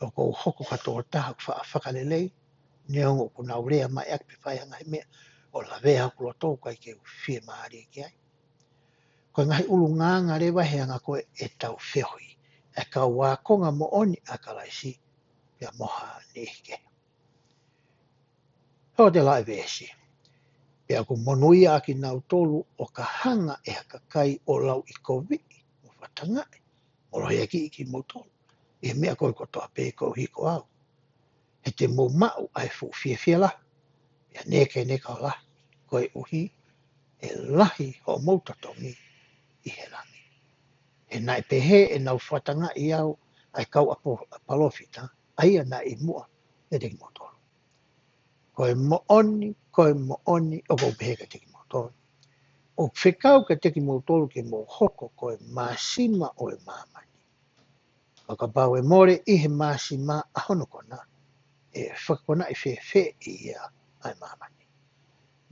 ʻoku ou hoko ko ha tokotaha ʻoku faʻa fakalelei, neongo ʻoku nau lea mai ʻaki pe fai ha ngaahi meʻa ʻo lavea hoku loto ʻoku ʻikai ke u fiemālie ki ai. Ko e ngaahi ʻulungaanga leva he anga ko ē ʻetau feohi, ʻa e kau ākonga moʻoni ʻa Kalaisi, pea mo ha niʻihi kehe. Hoko atu e lau e veesi. Pea ʻoku monūʻia ʻa kinautolu ʻoka hanga ʻe ha kakai ʻo lauʻikoviʻi, mo fakatangaʻi, mo lohiakiʻi kimoutolu ʻi he meʻa ko ē kotoa pē koeʻuhi ko au. He te mou maʻu ʻa e fuʻu fiefia lahi, pea nēkeneka lahi, koeʻuhi ʻe lahi hoʻomou totongi ʻi he langi. He naʻe pehē ʻenau fakatangaʻi au ʻa e kau ʻapo-, ʻa e palōfita, ʻa ia naʻe ʻi muʻa ʻiate kimoutolu. Ko e moʻoni, ko e moʻoni, ʻoku ou pehē kiate kimoutolu. ʻOku fekau kiate kimoutolu ke mou hoko ko e māsima ʻo e māmani. Ka kapau ʻe mole ʻi he māsima ʻa hono kona, ʻe fakakonaʻi fēfē ia ʻa e māmani?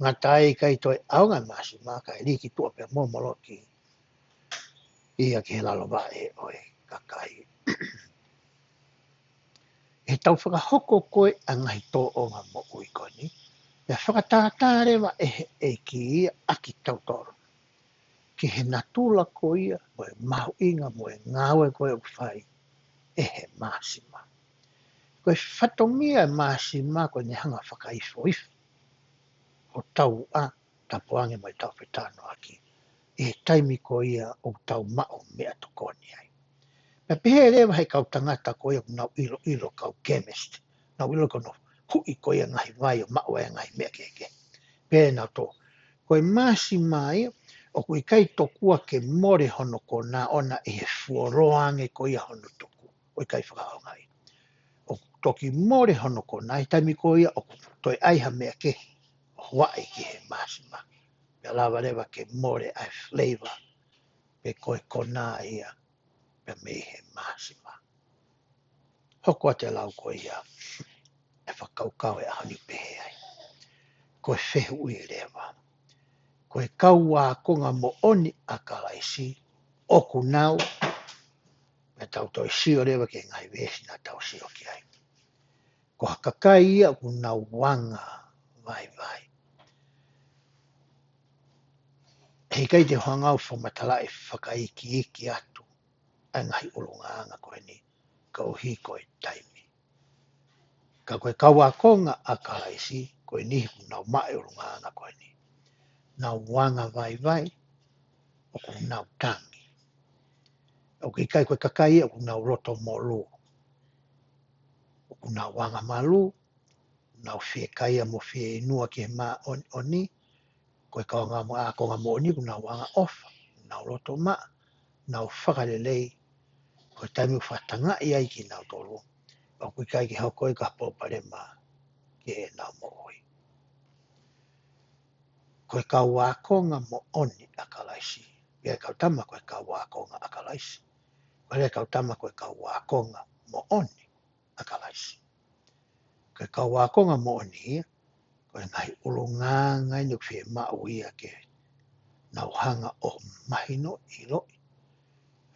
Ngata ai ʻikai toe ʻaonga e māsima, kae lī ki tuʻa pea momoloki ia ki he lalo vaʻe ʻo e kakai. ʻI heʻetau fakahoko ko ē ʻa e ngaahi tōʻonga moʻui ko eni, ʻe fakatātā leva ʻe he ʻEiki ia ʻa kitautolu ki he natula ko ia, mo e mahuʻinga, mo e ngāue ko ē ʻoku fai ʻe he māsima. Ko e fatongia e māsima ko ʻene hanga fakaifoifo hotau ʻā, tapu ange mo ʻetau fetalanoaʻaki ʻi he taimi ko ia ʻoku tau maʻu meʻatokoni ai. Pea pehē leva he kau tangata ko ia ʻoku nau ʻiloʻilo, kau chemist, nau ʻilo ko hono huʻi ko ia ngaahi vai ʻo maʻu ai ngaahi meʻa kehekehe. Pehē nautolu, ko e māsima ia, ʻoku ʻikai tokua ke mole hono kona ʻona ʻi he fuoloa ange ko ia hono tuku, ʻo ʻikai fakaʻaongaʻi. ʻOku toki mole hono kona ʻi he taimi ko ia ʻoku toe ʻai ha meʻa kehe ʻo huaʻi ki he māsima. Pea lava leva ke mole ʻa e flavor, pe ko e kona ia, pea mei he māsima. Hoko atu e lau ko ia. ʻa e fakakaukau ʻo e ʻaho ni ʻoku pehē ai. Ko e fehuʻi leva. Ko e kau ākonga moʻoni ʻa Kalaisi, ʻoku nau, pea tau toe sio leva ki he ngaahi veesi naʻa tau sio ki ai. Ko ha kakai ia ʻoku nau anga vaivai. He ʻikai te u hanga ʻo fakamatalaʻi fakaikiiki atu ʻa e ngaahi ʻulungaanga ko eni, koeʻuhi ko e taimi. Ka ko e kau ākonga ʻa Kalaisi, ko e niʻihi ʻoku nau maʻu e ʻulungaanga ko eni. Nau anga vaivai, ʻoku nau tangi. ʻOku ʻikai ko e kakai ia ʻoku nau loto molū. ʻOku nau anga malū, nau fiekaia mo fieinua ki he māʻoniʻoni, ko e kau ākonga moʻoni ʻoku nau anga ʻofa, nau loto maʻa, nau fakalelei, ko e taimi ʻoku fakatangaʻi ai kinautolu, ʻoku ʻikai ke hoko ia ko ha palopalema ki heʻenau moʻui. Ko e kau ākonga moʻoni ʻa Kalaisi, pea kau tama ko e kau ākonga ʻa Kalaisi, ko e kau tama ko e kau ākonga moʻoni ʻa Kalaisi. Ko e kau ākonga moʻoni ia, ko e ngaahi ʻulungaanga eni ʻoku fiemaʻu ia ke nau hanga ʻo mahino, ʻiloʻi,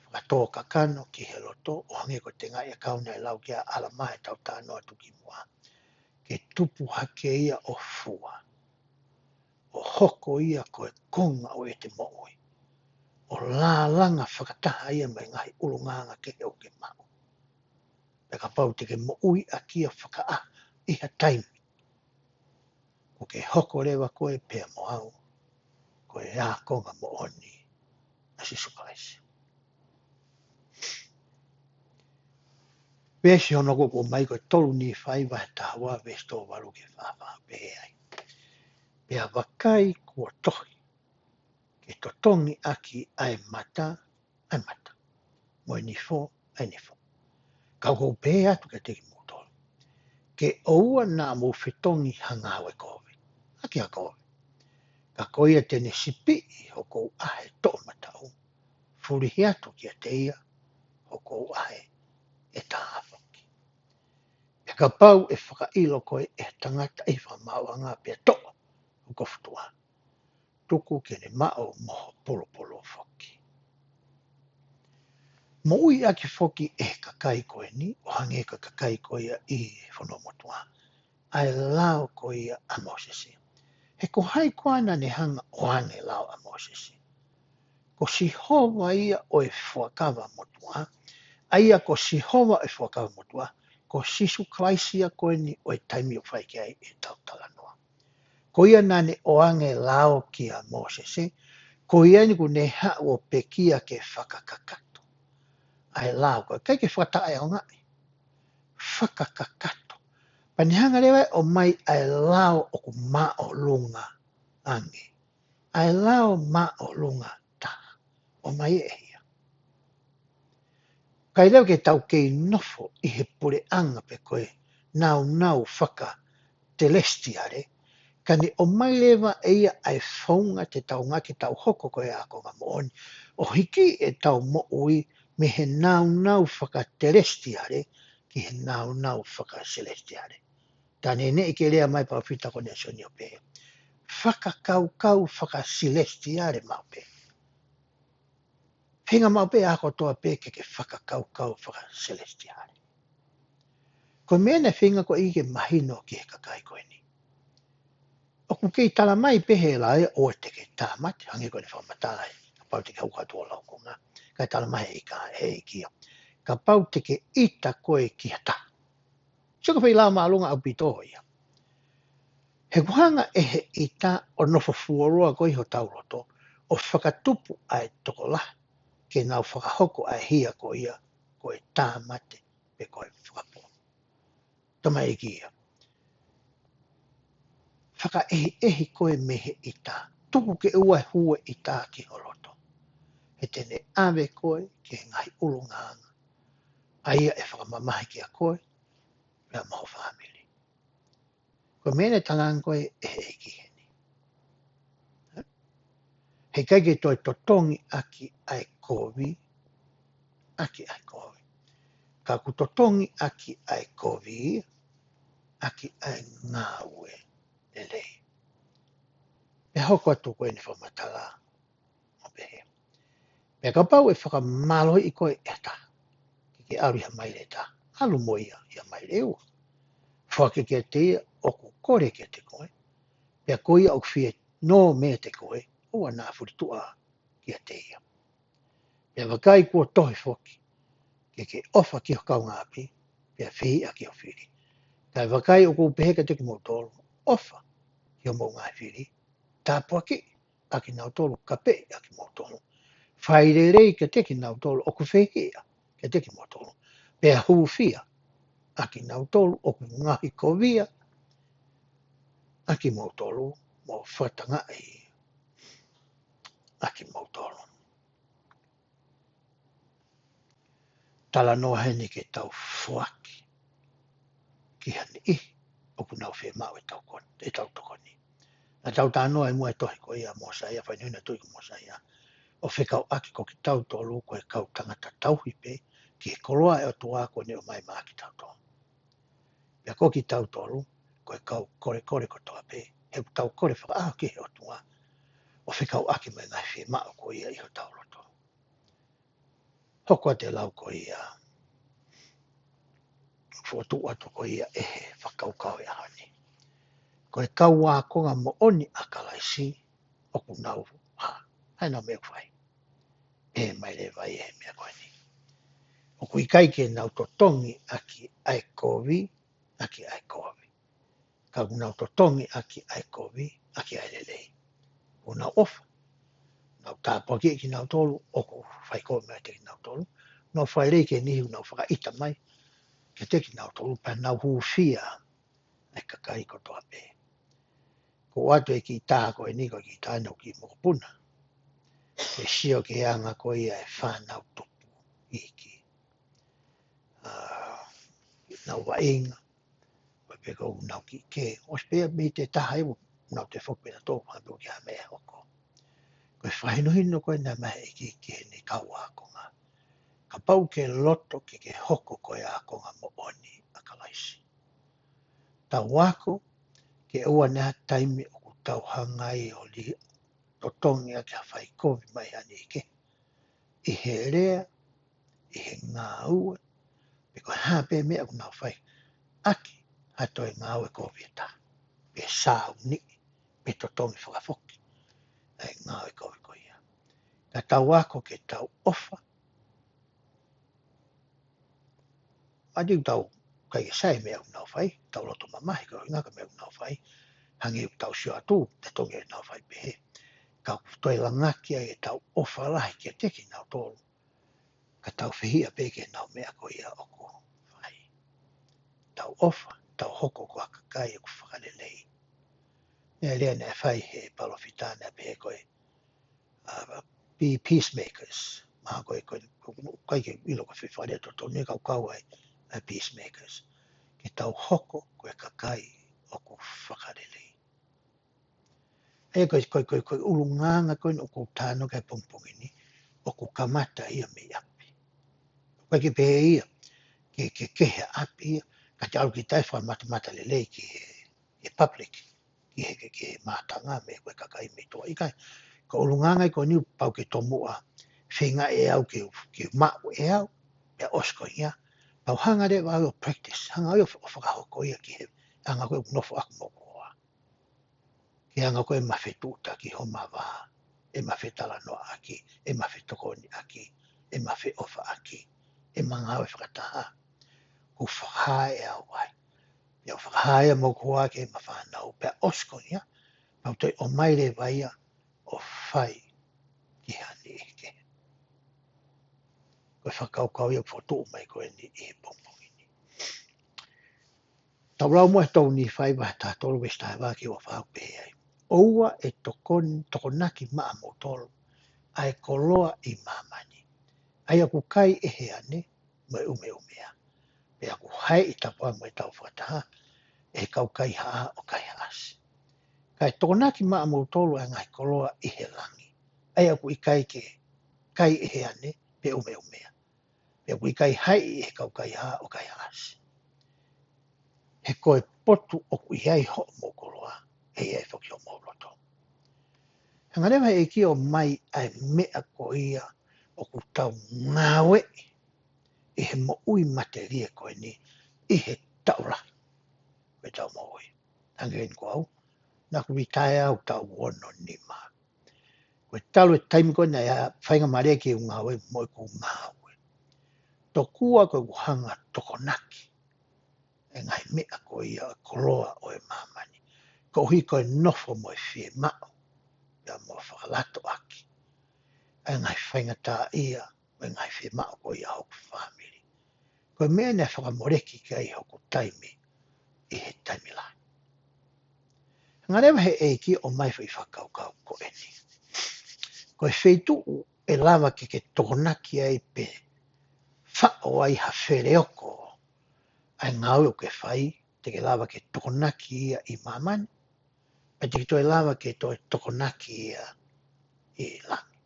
fakatōkakano ki he loto, ʻo hangē ko e tengaʻi ʻakau naʻe lau ki ai ʻa ʻAlamā ʻi heʻetau talanoa tuki muʻa. Ke tupu hake ia ʻo fua, ʻo hoko ia ko e konga ʻo ʻete moʻui, ʻo lālanga fakataha ia mo e ngaahi ʻulungaanga kehe ʻoku ke maʻu. Pea kapau te ke moʻui ʻaki ia fakaʻaho ʻi ha taimi, ʻoku ke hoko leva koe pea mo au ko e ākonga moʻoni ʻa Sīsū Kalaisi. Veesi hono hoko ʻoku ʻomai ko e tolu Nīfai vahe taha ua veesi tolu valu ki he fā fā, pehē ai. Pea vakai, kuo tohi, ke totongi ʻaki ʻa e mata, ʻa e mata, mo e nifo, ʻa e nifo. Ka ʻoku ou pehē atu kiate kimoutolu, ke ʻoua naʻa mou fetongi ha ngāue kovi ʻaki ha kovi. Ka ko ia te ne sipiʻi hoku ʻaho ʻe toʻomataʻu, fulihi atu kiate ia hoku ʻaho ʻe taha foki. Pea kapau ʻe fakaʻilo koe ʻe ha tangata ʻi he fakamaauʻanga pea toʻo hoku fotu ʻaho, tuku ke ne maʻu mo ho pulupulu foki. Moʻui ʻaki foki ʻe he kakai ko eni, ʻo hangē ko e kakai ko ia ʻi he fonua motuʻa, ʻa e lao ko ia ʻa Mōsese. He ko hai koā naʻa ne hanga ʻo ʻoange e lao ʻa Mōsese? Ko Sihova ia ʻo e fuakava motuʻa, ʻa ia ko Sihova ʻo e fuakava motuʻa, ko Sīsū Kalaisi ia ko eni ʻo e taimi ʻoku fai ki ai ʻetau talanoa. Ko ia naʻa ne ʻoange e lao kia Mōsese, ko ia eni kuo ne haʻu ʻo pekia ke fakakakato ʻa e lao ko ē, ʻikai ke fakataʻeʻaongaʻi, fakakakato. Pea ne hanga leva ʻo ʻomai ʻa e lao ʻoku māʻolunga ange, ʻa e lao māʻolunga taha, ʻomai ʻe ia. ʻIkai leva ke tau kei nofo ʻi he puleʻanga pe ko e nāunau fakatelesitiale, ka ne ʻomai leva ʻe ia ʻa e founga te tau ngāueʻaki ke tau hoko ko e ākonga moʻoni, ʻo hiki ʻetau moʻui mei he nāunau fakatelesitiale ki he nāunau fakasilesitiale. Tā neʻineʻi ke lea mai e palōfita ko Nēsoni ʻo pehē, fakakaukau fakasilesitiale maʻu pē. Feinga maʻu pē ʻa kotoa pē ke ke fakakaukau fakasilesitiale. Ko e meʻa naʻe feinga ko ē ke mahino ki he kakai ko eni. ʻOku kei tala mai pē he lao ia ʻoua te ke tāmate, hangē ko ʻene fakamatala ai, kapau te ke hoko atu ʻo laukonga. Kae tala mai ʻe he ʻEiki, ʻe he ʻEiki ia, kapau te ke ʻita koe ki ha taha. Sio ko e foʻi lao māʻolunga ʻaupito ia. He ʻoku hanga ʻe he ʻita ʻo nofo fuoloa ko ē ʻi hotau loto, ʻo fakatupu ʻa e tokolahi ke nau fakahoko ʻa e hia ko ia ko e tāmate pe ko e fakapō. Tamaiki ia. Fakaʻehiʻehi koe mei he ʻita. Tuku ke ʻoua ʻe hū e ʻita ki ho loto. He te ne ʻave koe ki he ngaahi ʻulungaanga ʻa ia ʻe fakamamahi kia koe, pea mo ho fāmili. Ko e meʻa naʻe talaange ko ē ʻe he ʻEiki heni. He ʻikai ke toe totongi ʻaki ʻa e kovi, ʻaki ʻa e kovi. Ka ʻoku totongi ʻaki ʻa e kovi, ʻaki ʻa e ngāue lelei. Pea hoko atu ko eni fakamatala ʻo pehē: Pea kapau ʻe fakamālohiʻi koe ʻe ha taha ke ke ʻalu ʻi ha maile ʻe taha, ʻalu mo ia ʻi ha maile ʻe ua. Foaki kiate ia ʻoku kole kiate koe, pea ko ia ʻoku fie nō meiate koe, ʻoua naʻa fulituʻa kiate ia. Pea vakai, kuo tohi foki, ke ke ʻofa ki ho kaungāʻapi, pea fehiʻa ki ho fili. Kae vakai, ʻoku ou pehē kiate kimoutolu, ʻofa ki homou ngaahi fili, tāpuakiʻi ʻa kinautolu ʻoku kapeʻi ʻa kimoutolu, fai lelei kiate kinautolu ʻoku fehiʻa kiate kimoutolu, pea hūfia ʻa kinautolu ʻoku ngaohikovia ʻa kimoutolu, mo fakatangaʻi ʻa kimoutolu. Talanoa heni ke tau foaki ki ha niʻihi ʻoku nau fiemaʻu ʻetau kon-, ʻetau tokoni. Naʻa tau talanoa ʻi muʻa he tohi ko ia ʻa Mōsaia, fainui na tui ko Mōsaia, ʻo fekauʻaki ko kitautolu ko e kau tangata tauhi pē ki he koloa ʻa e ʻOtua kuo ne ʻomai maʻa kitautolu. Pea ko kitautolu ko e kau kolekole kotoa pē, he ʻoku tau kole fakaʻaho ki he ʻOtua ʻo fekauʻaki mo e ngaahi fiemaʻu ko ia ʻi hotau loto. Hoko atu e lau ko ia, fokotuʻu atu ko ia ʻe he fakakaukau ʻo e ʻaho ni. Ko e kau ākonga moʻoni ʻa Kalaisi ʻoku nau, ha, ʻa e nau meʻa ʻoku fai. ʻE mai leva ʻi he meʻa ko eni. ʻOku ʻikai ke nau totongi ʻaki ʻa e kovi ʻaki ʻa e kovi. Ka ʻoku nau totongi ʻaki ʻa e kovi ʻaki ʻa e lelei. ʻOku nau ʻofa. Nau tāpuakiʻi kinautolu ʻoku fai kovi meiate kinautolu. Nau fai lelei ki he niʻihi ʻoku nau fakaʻita mai kiate kinautolu, pea nau hūfia ʻa e kakai kotoa pē. Ko ʻoatu e kiʻi tā ko eni, ko e kiʻi tā ʻa e kiʻi mokopuna ke sio ki he anga ko ia e fānau tupu iiki. ʻA, nau vaʻinga, ʻo pehē ko ʻenau kiʻi kē, ʻosi pē ia mei he taha ia, nau toe foki pē nautolu, ha pē ʻoku ʻi ai ha meʻa ʻe hoko. Ko e fakahinohino ko ena mei he ʻEiki ki heʻene kau ākonga. Kapau ʻoku ke loto ke ke hoko ko e ākonga moʻoni ʻa Kalaisi, tau ako ke ʻoua naʻa ha taimi ʻoku tau hanga ai ʻo li-, totongi ʻaki ha fai kovi mai ha niʻihi kehe, ʻi he lea, ʻi he ngāue, pe ko e hā pē meʻa ʻoku nau fai ʻaki ha toe ngāue kovi ʻe taha, pe sāuniʻi, pe totongi fakafoki ʻa e ngāue kovi ko ia. Ka tau ako ke tau ʻofa, ʻa ia ʻoku tau ʻikai ke sai e meʻa ʻoku nau fai, tau loto mamahi, ka ʻoku ʻikai ko e meʻa ʻoku nau fai, hangē ʻoku tau sio atu, te tongi ʻenau fai pehē. Ka ʻoku toe langaki ai ʻetau ʻofa lahi kiate kinautolu, ka tau fehiʻa pē ki heʻenau meʻa ko ia ʻoku fai. Tau ʻofa, tau hoko ko ha kakai ʻoku fakalelei. Naʻe lea naʻe fai he palōfita naʻe pehē ko e, uh, be peacemakers. Mahalo ko e, ko e, ʻoku ʻikai ke u ʻilo ko e fē fakalea totonu ia, ka ʻoku kau ai ʻa e peacemakers. Ke tau hoko ko e kakai ʻoku fakalelei. ʻA ia ko e, ko e, ko e, ko e ʻulungaanga ko eni ʻoku ou talanoa ki ai he pongipongi ni, ʻoku kamata ia mei ʻapi. ʻOku ʻikai ke pehē ia ke, ke kehe ʻapi ia, ka te ʻalu kita ʻo fakamatamata lelei ki he, he public, ki he, ki he, ki he mātanga mo e kakai mei tuʻa, ʻikai. Ko e ʻulungaanga ia ko eni ʻoku pau ke tomuʻa feinga ʻe au ke, ke maʻu ʻe au, pea ʻosi ko ia, pau hanga leva au ʻo practice, hanga au ʻo fa-, ʻo fakahoko ia ki he anga ko ē ʻoku nofo ʻaki moʻoku. Ke anga ko ē ʻema fetuʻutaki homa vā, ʻema fetalanoaʻaki, ʻema fetokoniʻaki, ʻema feʻofaʻaki, ʻema ngāue fakataha. ʻOku fakahā ʻe au ai. Pea ʻoku fakahā ia moʻoku ʻa e kiʻi fānau, pea ʻosi ko ia, pea ʻoku toe ʻomai leva ia ʻo fai ki ha niʻihi kehe. Ko e fakakaukau ia ʻoku fokotuʻu mai ko eni ʻi he pongipongi ni. Tau lau muʻa he Tolu Nīfai vahe taha tolu veesi taha hiva ki he ua fā ʻoku pehē ai: ʻOua ʻe tokon-, tokonaki maʻamoutolu ʻa e koloa ʻi māmani, ʻa ia ʻoku kai ʻe he ane mo e ʻumeʻumea, pea ʻoku haeʻi tapu ange mo e tau fakataha ʻe he kau kaihaʻa ʻo kaihaʻasi. Kae tokonaki maʻamoutolu ʻa e ngaahi koloa ʻi he langi, ʻa ia ʻoku ʻikai ke kai ʻe he ane pe ʻumeʻumea, pea ʻoku ʻikai haeʻi ʻe he kau kaihaʻa ʻo kaihaʻasi. He ko e potu ʻoku ʻi ai hoʻomou koloa, ʻe ʻi ai foki hoʻomou loto. Hanga leva he ʻEiki ʻo ʻomai ʻa e meʻa ko ia ʻoku tau ngāueʻi ʻi he moʻui matelie ko eni ʻi he taʻu lahi ko ē ʻoku tau moʻui. Hangē ko au, naʻá ku retire au taʻu ono nima. Ko e talu e taimi ko ē naʻe faingamālie ke u ngāue mo ʻeku ngāue. Tokua ko ʻeku hanga ʻo tokonaki e ngaahi meʻa ko ia ʻo e koloa ʻo e māmani. Koeʻuhi ko e nofo mo e fiemaʻu, pea mo e fakalatoʻaki ʻa e ngaahi faingataʻaʻia mo e ngaahi fiemaʻu ko ia ʻa hoku fāmili. Ko e meʻa naʻe fakamoleki ki ai hoku taimi ʻi he taimi lahi. Hanga leva he ʻEiki ʻo ʻomai foʻi fakakaukau ko eni. Ko e feituʻu ʻe lava ke ke tokonaki ai pe faʻo ai ha feleoko ʻa e ngāue ʻoku ke fai, te ke lava ke tokonaki ia ʻi māmani, pea te ke toe lava ke toe tokonaki ia ʻi langi.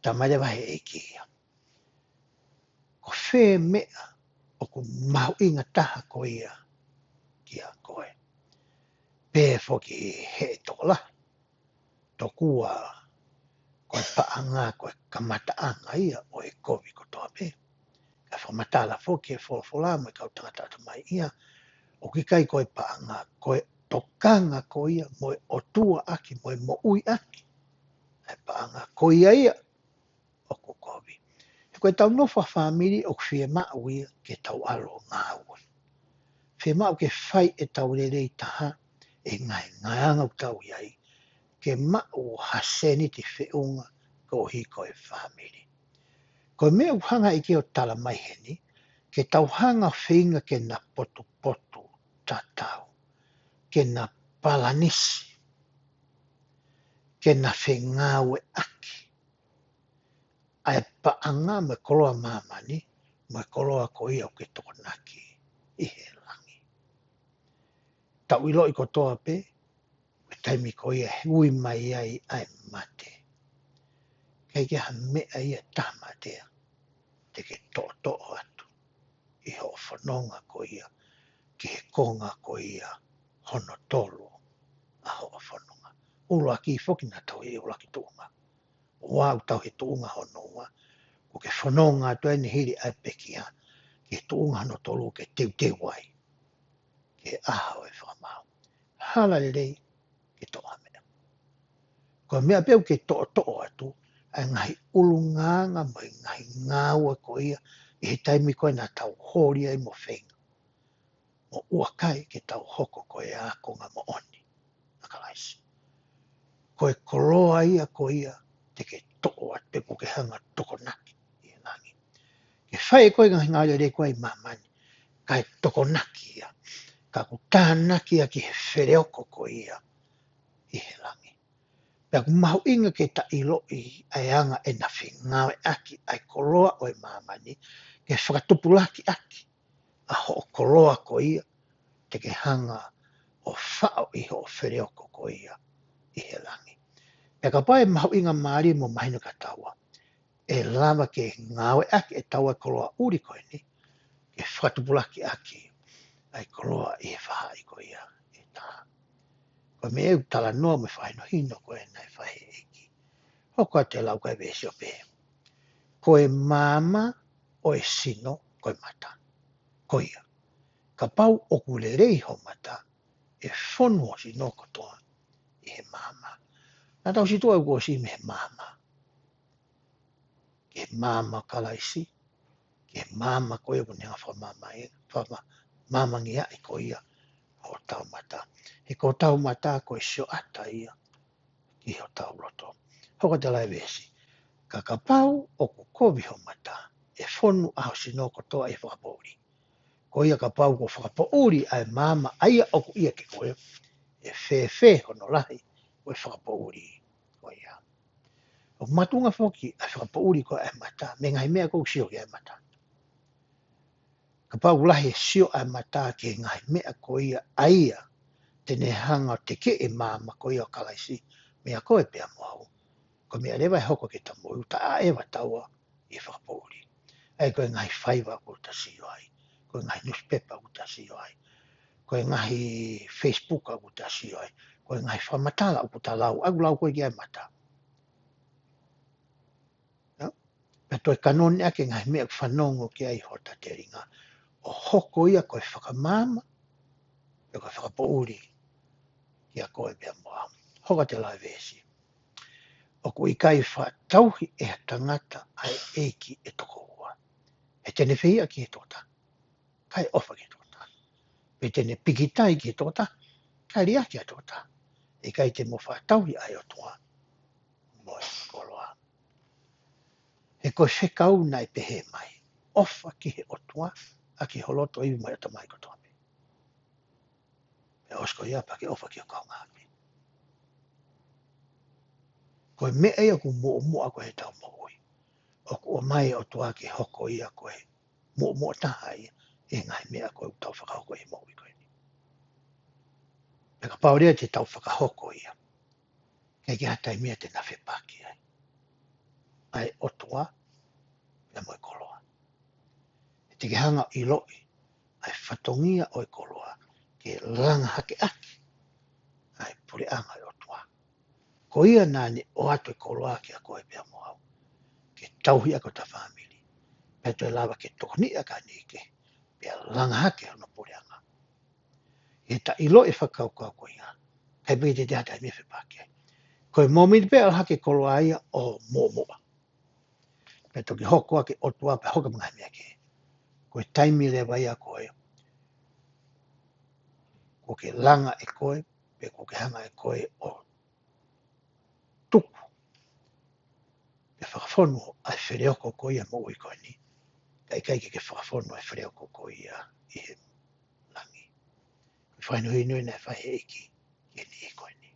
Talamai leva he ʻEiki ia, ko fē meʻa ʻoku mahuʻinga taha ko ia kiate koe? Pehē foki ʻe he tokolahi, tokua ko e paʻanga ko e kamataʻanga ia ʻo e kovi kotoa pē. Ka fakamatala foki ʻe he folofola mo e kau tangata ʻatamai ia, ʻoku ʻikai ko e paʻanga, ko e tokanga ko ia mo e ʻotuaʻaki mo e moʻuiʻaki ʻa e paʻanga ko ia ia ʻoku kovi. He ko ʻetau nofo fakafāmili ʻoku fiemaʻu ia ke tau ʻalu ʻo ngāue. Fiemaʻu ke fai ʻetau lelei taha ʻi he ngaahi ngāue ʻoku tau ʻi ai, ke maʻu ha sēniti feʻunga koeʻuhi ko e fāmili. Ko e meʻa ʻoku hanga ʻe he ʻEiki ʻo talamai heni, ke tau hanga ʻo feinga ke na potupotu tatau, ke na palanisi, ke na fengāueʻaki ʻa e paʻanga mo e koloa māmani, mo e koloa ko ia ʻoku ke tokonaki ʻi he langi. Tau ʻiloʻi kotoa pē, ko e taimi ko ia ʻe ui mai ai ʻa e mate, ʻikai ke ʻi ai ha meʻa ia ʻe taha matea te ke toʻotoʻo atu ʻi hoʻo fononga ko ia ki he konga ko ia hono tolu ʻa hoʻo fononga. ʻUluaki foki naʻa tau ʻi he ʻuluaki tuʻunga. Ua ʻoku tau he tuʻunga hono ua, kuo ke fononga atu eni hili ʻa e pekia ki he tuʻunga hono tolu ke teuteu ai ki he ʻaho ʻo e fakamaau. Hala lelei ke toʻo ha meʻa. Ko e meʻa pē ʻoku ke toʻotoʻo atu ʻa e ngaahi ʻulungaanga mo e ngaahi ngāue ko ia ʻi he taimi ko ē naʻa tau holi ai mo feinga mo ʻuakai ke tau hoko ko e ākonga moʻoni ʻa Kalaisi. Ko e koloa ia ko ia te ke toʻo atu pe kuo ke hanga ʻo tokonaki ʻi he langi. Ke fai ʻe koe ngaahi ngāue lelei ko ia ʻi māmani, kae tokonaki ia, ka kuo tānaki ia ki he feleoko ko ia ʻi he langi. Pea ʻoku mahuʻinga ke ta ʻiloʻi ʻa e anga ʻe na fengāueʻaki ʻa e koloa ʻo e māmani, ke fakatupulaki ʻaki ʻa hoʻo koloa ko ia te ke hanga ʻo faʻo ʻi hoʻo feleoko ko ia ʻi he langi. Pea kapau ʻe mahuʻinga mālie mo mahino kia taua, ʻe lava ke ngāueʻaki ʻe taua e koloa ʻuli ko eni, ke fakatupulaki ʻaki ʻa e koloa ʻi he faʻahi ko ia ʻe taha. Ko e meʻa ʻoku talanoa mo e fakahinohino ko ē naʻe fai ʻe he ʻEiki. Hoko atu e lau ko ē veesi ʻo pehē, ko e maama ʻo e sino ko e mata. Ko ia, kapau ʻoku lelei ho mata, ʻe fonu ho sino kotoa ʻi he maama. Naʻa tau situʻa ʻoku ʻosi mei he maama. Ki he maama ʻo Kalaisi, ki he maama ko ia ʻoku ne hanga ʻo fakamaama-, fakamaama-, maamangia ai ko ia hotau mata. He ko hotau mata ko e sioʻata ia ki hotau loto. Hoko atu e lau veesi, ka kapau ʻoku kovi ho mata, ʻe fonu ʻa ho sino kotoa ʻi he fakapoʻuli. Ko ia kapau kuo fakapoʻuli ʻa e maama ʻa ia ʻoku ʻiate koe, ʻe fēfē hono lahi ʻo e fakapoʻuli ko ia? ʻOku makatuʻunga foki ʻa e fakapoʻuli ko ē ʻa e mata mei he ngaahi meʻa ʻoku sio ki ai ʻa e mata. Kapau ʻoku lahi e sio ʻa e mata ki he ngaahi meʻa ko ia ʻa ia te ne hanga ʻo tekeʻi e maama ko ia ʻo Kalaisi meiate koe pea mo au, ko e meʻa leva ʻe hoko ke ta moʻui, ta ʻaʻeva taua ʻi he fakapoʻuli. ʻA ia ko e ngaahi faiva ʻoku ta sio ai, ko e ngaahi nusipepa ʻoku ta sio ai, ko e ngaahi Facebook ʻoku ta sio ai, ko e ngaahi fakamatala ʻoku ta lau, ʻoku lau ko ē ki ai e mata. Ia, pea toe kanoni ʻaki e ngaahi meʻa ʻoku fanongo ki ai hota telinga, ʻo hoko ia ko e fakamaama, pe ko e fakapoʻuli, kiate koe pea mo au. Hoko atu e lau e veesi. ʻOku ʻikai fakatauhi ʻe ha tangata ʻa e ʻeiki ʻe toko ua. He te ne fehiʻa ki he tokotaha, kae ʻofa ki he tokotaha. Pe te ne pikitai ki he tokotaha, kae liʻaki ʻa e tokotaha. ʻIkai te mou fakatauhi ʻa e ʻOtua mo e koloa. He ko e fekau naʻe pehē mai, ʻofa ki he ʻOtua ʻaki ho loto, ivi mo e ʻatamai kotoa pē. Pea ʻosi ko ia pea ke ʻofa ki ho kaungāʻapi. Ko e meʻa ia ʻoku muʻomuʻa ko ē heʻetau moʻui. ʻOku ʻomai e ʻOtua ke hoko ia ko e muʻomuʻa taha ia ʻi he ngaahi meʻa ko ē ʻoku tau fakahoko ʻi he moʻui ko eni. Pea kapau leva te tau fakahoko ia, ʻikai ke ʻi ai ha taimi ia te na fepaki ai ʻa e ʻOtua pea mo e koloa. He te ke hanga ʻo ʻiloʻi ʻa e fatongia ʻo e koloa ke langa hake ʻaki ʻa e puleʻanga ʻo e ʻOtua. Ko ia naʻa ne ʻoatu e koloa kiate koe pea mo au, ke tauhi ʻaki hota fāmili, pea toe lava ke tokoniʻi ʻa e niʻihi kehe, pea langa hake hono puleʻanga. He ta ʻiloʻi e fakakaukau ko ia, ʻikai pē ke te ʻi ai ha taimi ia fepaki ai. Ko e mōmeniti pē ʻalu hake e koloa ia ʻo muʻomuʻa, pea toki hoko ʻa e ʻOtua pea hoko e ngaahi meʻa kehe. Ko e taimi leva ia ko ē kuo ke langa ʻe koe, pe kuo ke hanga ʻe koe ʻo tuku, pe fakafonu ʻa e feleoko ko ia ʻo e moʻui ko eni, kae ʻikai ke ke fakafonu ʻa e feleoko ko ia ʻi he langi. Ko e fakahinohino ia naʻe fai ʻe he ʻEiki ki he niʻihi ko eni.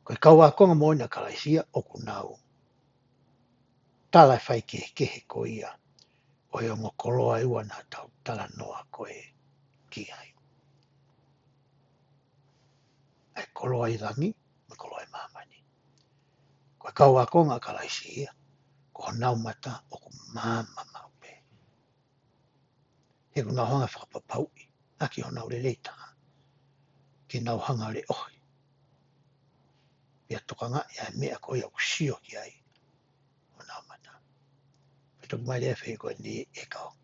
Ko e kau ākonga moʻoni ʻa Kalaisi ia ʻoku nau tala e faikehekehe ko ia ʻo e ongo koloa ʻe ua naʻa tau talanoa ko ē ki ai. ʻA e koloa ʻi langi, mo e koloa ʻi māmani. Ko e kau ākonga ʻa Kalaisi ia, ko honau mata ʻoku maama maʻu pē. He ʻoku nau hanga ʻo fakapapauʻi ʻaki honau lelei taha, ke nau hanga ʻo leʻohi, pea tokangaʻi ʻa e meʻa ko ia ʻoku sio ki ai honau mata. Pea toki ʻomai leva e fehuʻi ko eni, ʻe kau,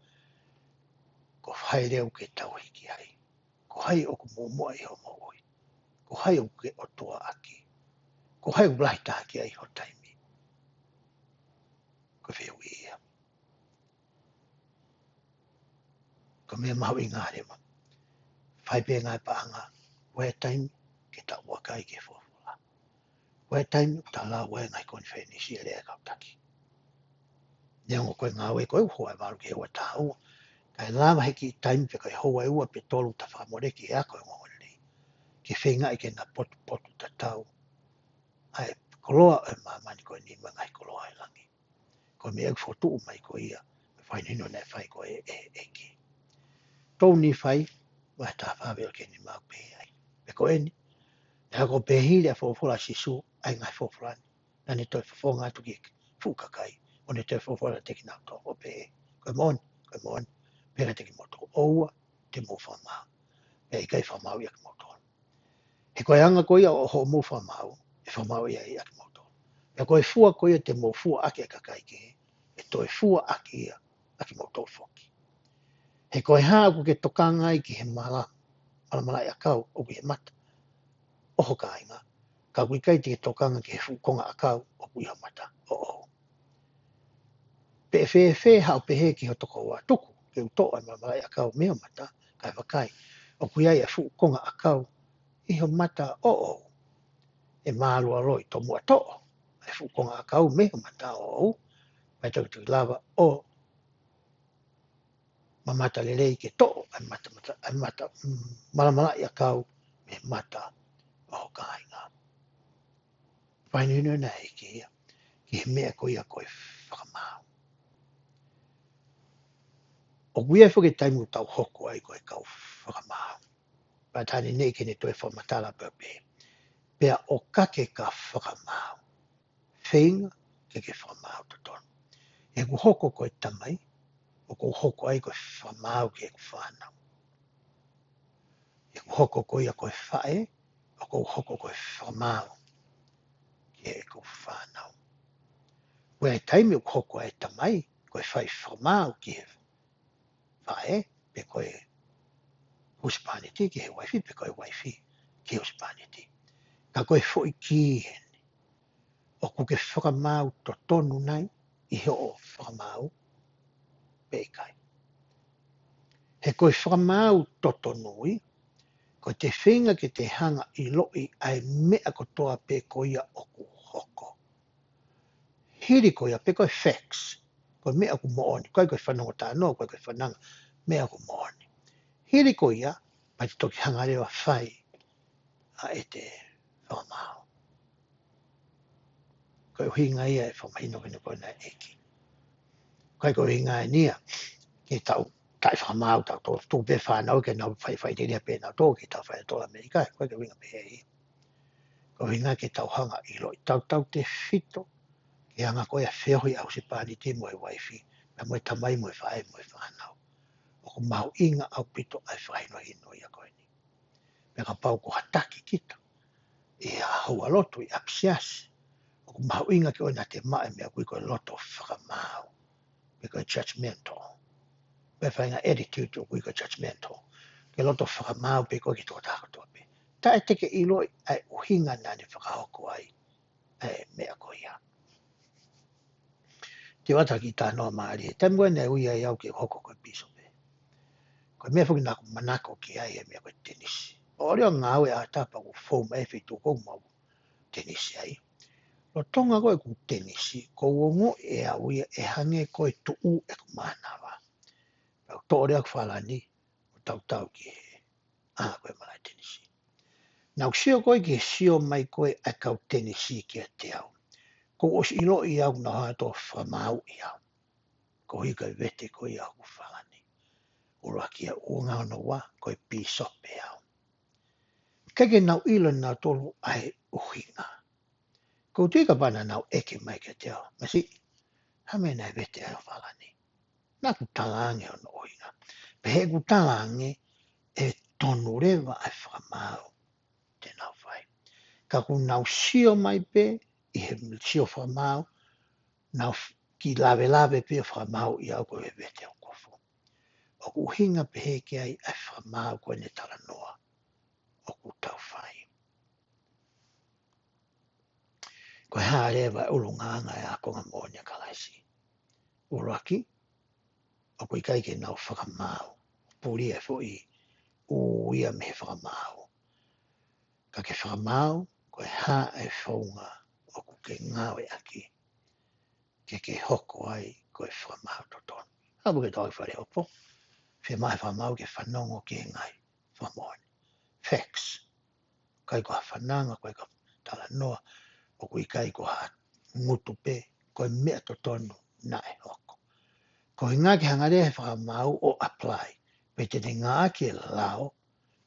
ko hai leva ʻoku ke tauhi ki ai? Ko hai ʻoku muʻomuʻa ʻi hoʻo moʻui? Ko hai ʻoku ke ʻOtua ʻaki? Ko hai ʻoku lahi taha ki ai ho taimi? Ko e fehuʻi ia. Ko e meʻa mahuʻinga leva. Fai pē ngaahi paʻanga, ʻi he taimi ke ta ʻuakai ki he folofola. ʻI he taimi ʻoku ta lau ai e ngaahi konifelenisi ʻa e lea ʻa e kau taki. Neongo ko e ngāue ko ē ʻoku houa ʻe valu ki he houa ʻe taha ua, kae lava he kiʻi taimi pē ko e houa ʻe ua pe tolu ta fakamoleki e ako ʻo e ongoongolelei, ke feingaʻi ke na potupotutatau ʻa e koloa ʻo e māmani ko eni mo e ngaahi koloa ʻi langi. Ko e meʻa ʻoku fokotuʻu mai ko ia, mo e fakahinohino naʻe fai ko ē ʻe he ʻEiki. Tolu Nīfai, vahe taha fā veesi ʻoku ne maʻu pē ai. Pea ko eni, naʻe hoko ʻo pehē hili ʻa e folofola ʻa Sīsū ʻa e ngaahi folofola ni, naʻa ne toe fofonga atu ki he fuʻu kakai, ʻo ne toe folofola kiate kinautolu ʻo pehē, ko e moʻoni, ko e moʻoni, pehē kiate kimoutolu, ʻoua te mou fakamaau, pea ʻe ʻikai fakamaauʻi ʻa kimoutolu. He ko e anga ko ia ʻo hoʻomou fakamaau, ʻe fakamaauʻi ai ʻa kimoutolu. Pea ko e fua ko ia te mou fua ʻaki ʻa e kakai kehe, ʻe toe fua ʻaki ia ʻa kimoutolu foki. He ko e hā ʻoku ke tokanga ai ki he mala, malamalaʻi ʻakau ʻoku ʻi he mata ʻo ho kāinga, ka ʻoku ʻikai te ke tokanga ki he fuʻu konga ʻakau ʻoku ʻi ho mata ʻoʻou? Pe ʻe fēfē haʻo pehē ki ho tokoua, tuku ke u toʻo ʻa e malamalaʻi ʻakau mei ho mata, kae vakai, ʻoku ʻi ai ʻa e fuʻu konga ʻakau ʻi ho mata ʻoʻou? ʻE mālualoi tomuʻa toʻo ʻa e fuʻu konga ʻakau mei ho mata ʻoʻou, pea ʻe toki lava ʻo mamata lelei ke toʻo ʻa e mata, mata, ʻa e mata, mm, malamalaʻi ʻakau mei he mata ʻo ho kāinga. Fakahinohino ʻena ʻe he ʻEiki ia ki he meʻa ko ia ko e fakamaau. ʻOku ʻi ai foki e taimi ʻoku tau hoko ai ko e kau fakamaau. Pea tā neʻineʻi ke ne toe fakamatala pē pē. Pea ʻoka ke ka fakamaau, feinga ke ke fakamaau totonu. He ʻoku ou hoko ko e tamai, ʻoku ou hoko ai ko e fakamaau ki heʻeku fānau. ʻeku hoko ko ia ko e faʻē, ʻoku ou hoko ko e fakamaau ki heʻeku fānau. Ko e taimi ʻoku hoko ai e tamai ko e fai fakamaau ki he faʻē, pe ko e husepāniti ki he uaifi, pe ko e uaifi ki he husepāniti. Ka ko e foʻi kī heni, ʻoku ke fakamaau totonu nai ʻi hoʻo fakamaau pe ʻikai? He ko e fakamaau totonu ia, ko ʻete feinga ke te hanga ʻo ʻiloʻi ʻa e meʻa kotoa pē ko ia ʻoku hoko. Hili ko ia pe ko e facts, ko e meʻa ʻoku moʻoni, ʻikai ko e fanongo talanoa, ʻikai ko e fananga meʻa ʻoku moʻoni. Hili ko ia, pea te toki hanga leva ʻo fai ʻa ʻete fakamaau. Ko e ʻuhinga ia e fakamahino ko eni ko ena ʻa e ʻEiki. ʻIkai ko e ʻuhinga eni ia ke tau taʻefakamaau tautolu, tuku pē fānau ke nau fai, fai te lia pē nautolu ke tau fai ʻa e tola mei kai, ʻikai ko e ʻuhinga pehē ia. Ko e ʻuhinga ke tau hanga ʻo ʻiloʻi tautautefito ki he anga ko ia e feohi ʻa e husepāniti mo e uaifi, pea mo e tamai mo e faʻē mo e fānau. ʻOku mahuʻinga ʻaupito ʻa e fakahinohino ia ko eni. Pea kapau ko ha taki kita ʻi ha houalotu, ʻi ʻapisiasi, ʻoku mahuʻinga ke ʻoua naʻa te maʻu e meʻa ʻoku ui ko e loto fakamaau, pe ko e judgmental. Pe faʻahinga attitude ʻoku ui ko e judgmental. Ke loto fakamaau pē koe ki he tokotaha kotoa pē, taʻe te ke ʻiloʻi ʻa e ʻuhinga naʻa ne fakahoko ai ʻa e meʻa ko ia. Te u ʻoatu ha kiʻi talanoa mālie. Taimi ko ē naʻe ui ai au ke hoko ko e pīsope, ko e meʻa foki naʻa ku manako ki ai he meʻa ko e tenisi. ʻOku ou ʻalu ʻo ngāue ʻa e tapa ʻoku fou mai e feituʻu ʻoku mau tenisi ai. Lolotonga ko ē ʻeku tenisi, ʻoku ou ongoʻi ʻe au ia ʻe hangē ko e tuʻu ʻeku mānava. Pea u toʻo leva ʻeku falani, ʻo tautau ki he ʻā ko ē malaʻe tenisi. Naʻa ku sio ko ē ki he sio mai ko ē ʻa e kau tenisi kiate au, kuo u ʻosi ʻiloʻi au naʻa nau hanga ʻo fakamaauʻi au koeʻuhi ko e vete ko ia hoku falani. ʻUluaki ia, ʻuluaki, hono ua, ko e pīsope au. ʻIkai ke nau ʻilo ʻe nautolu ʻa e ʻuhinga. Ko u tui kapau naʻa nau ʻeke mai kiate au, Masiʻi, hā e meʻa naʻe vete ai ho falani? Naʻa ku talaange hono ʻuhinga. Pea heʻeku talaange, ʻe tonu leva ʻa e fakamaau te nau fai. Ka kuo nau sio mai pē ʻi he sio fakamaau, nau f-, kiʻi lavelave pē ʻo fakamaauʻi au ko e vete hoku kofu. ʻOku ʻuhinga pehē ki ai ʻa e fakamaau ko eni e talanoa ʻoku tau fai. Ko e hā leva e ʻulungaanga e ākonga moʻoni ʻa Kalaisi? ʻUluaki, ʻoku ʻikai ke nau fakamaau, puli e foʻi ʻū ia mei he fakamaau. Ka ke fakamaau, ko e hā e founga ʻoku ke ngāueʻaki ke ke hoko ai ko e fakamaau totonu? Haʻu ke tau ʻi fale hopo, fiemaʻu e fakamaau ke fanongo ki he ngaahi fakamoʻoni. Facts. ʻIkai ko ha fananga, ʻikai ko ha talanoa, ʻoku ʻikai ko ha ngutu pē, ko e meʻa totonu naʻe hoko. Ko e ʻuhinga ke hanga leva he fakamaau ʻo apply, pea te ne ngāueʻaki e lao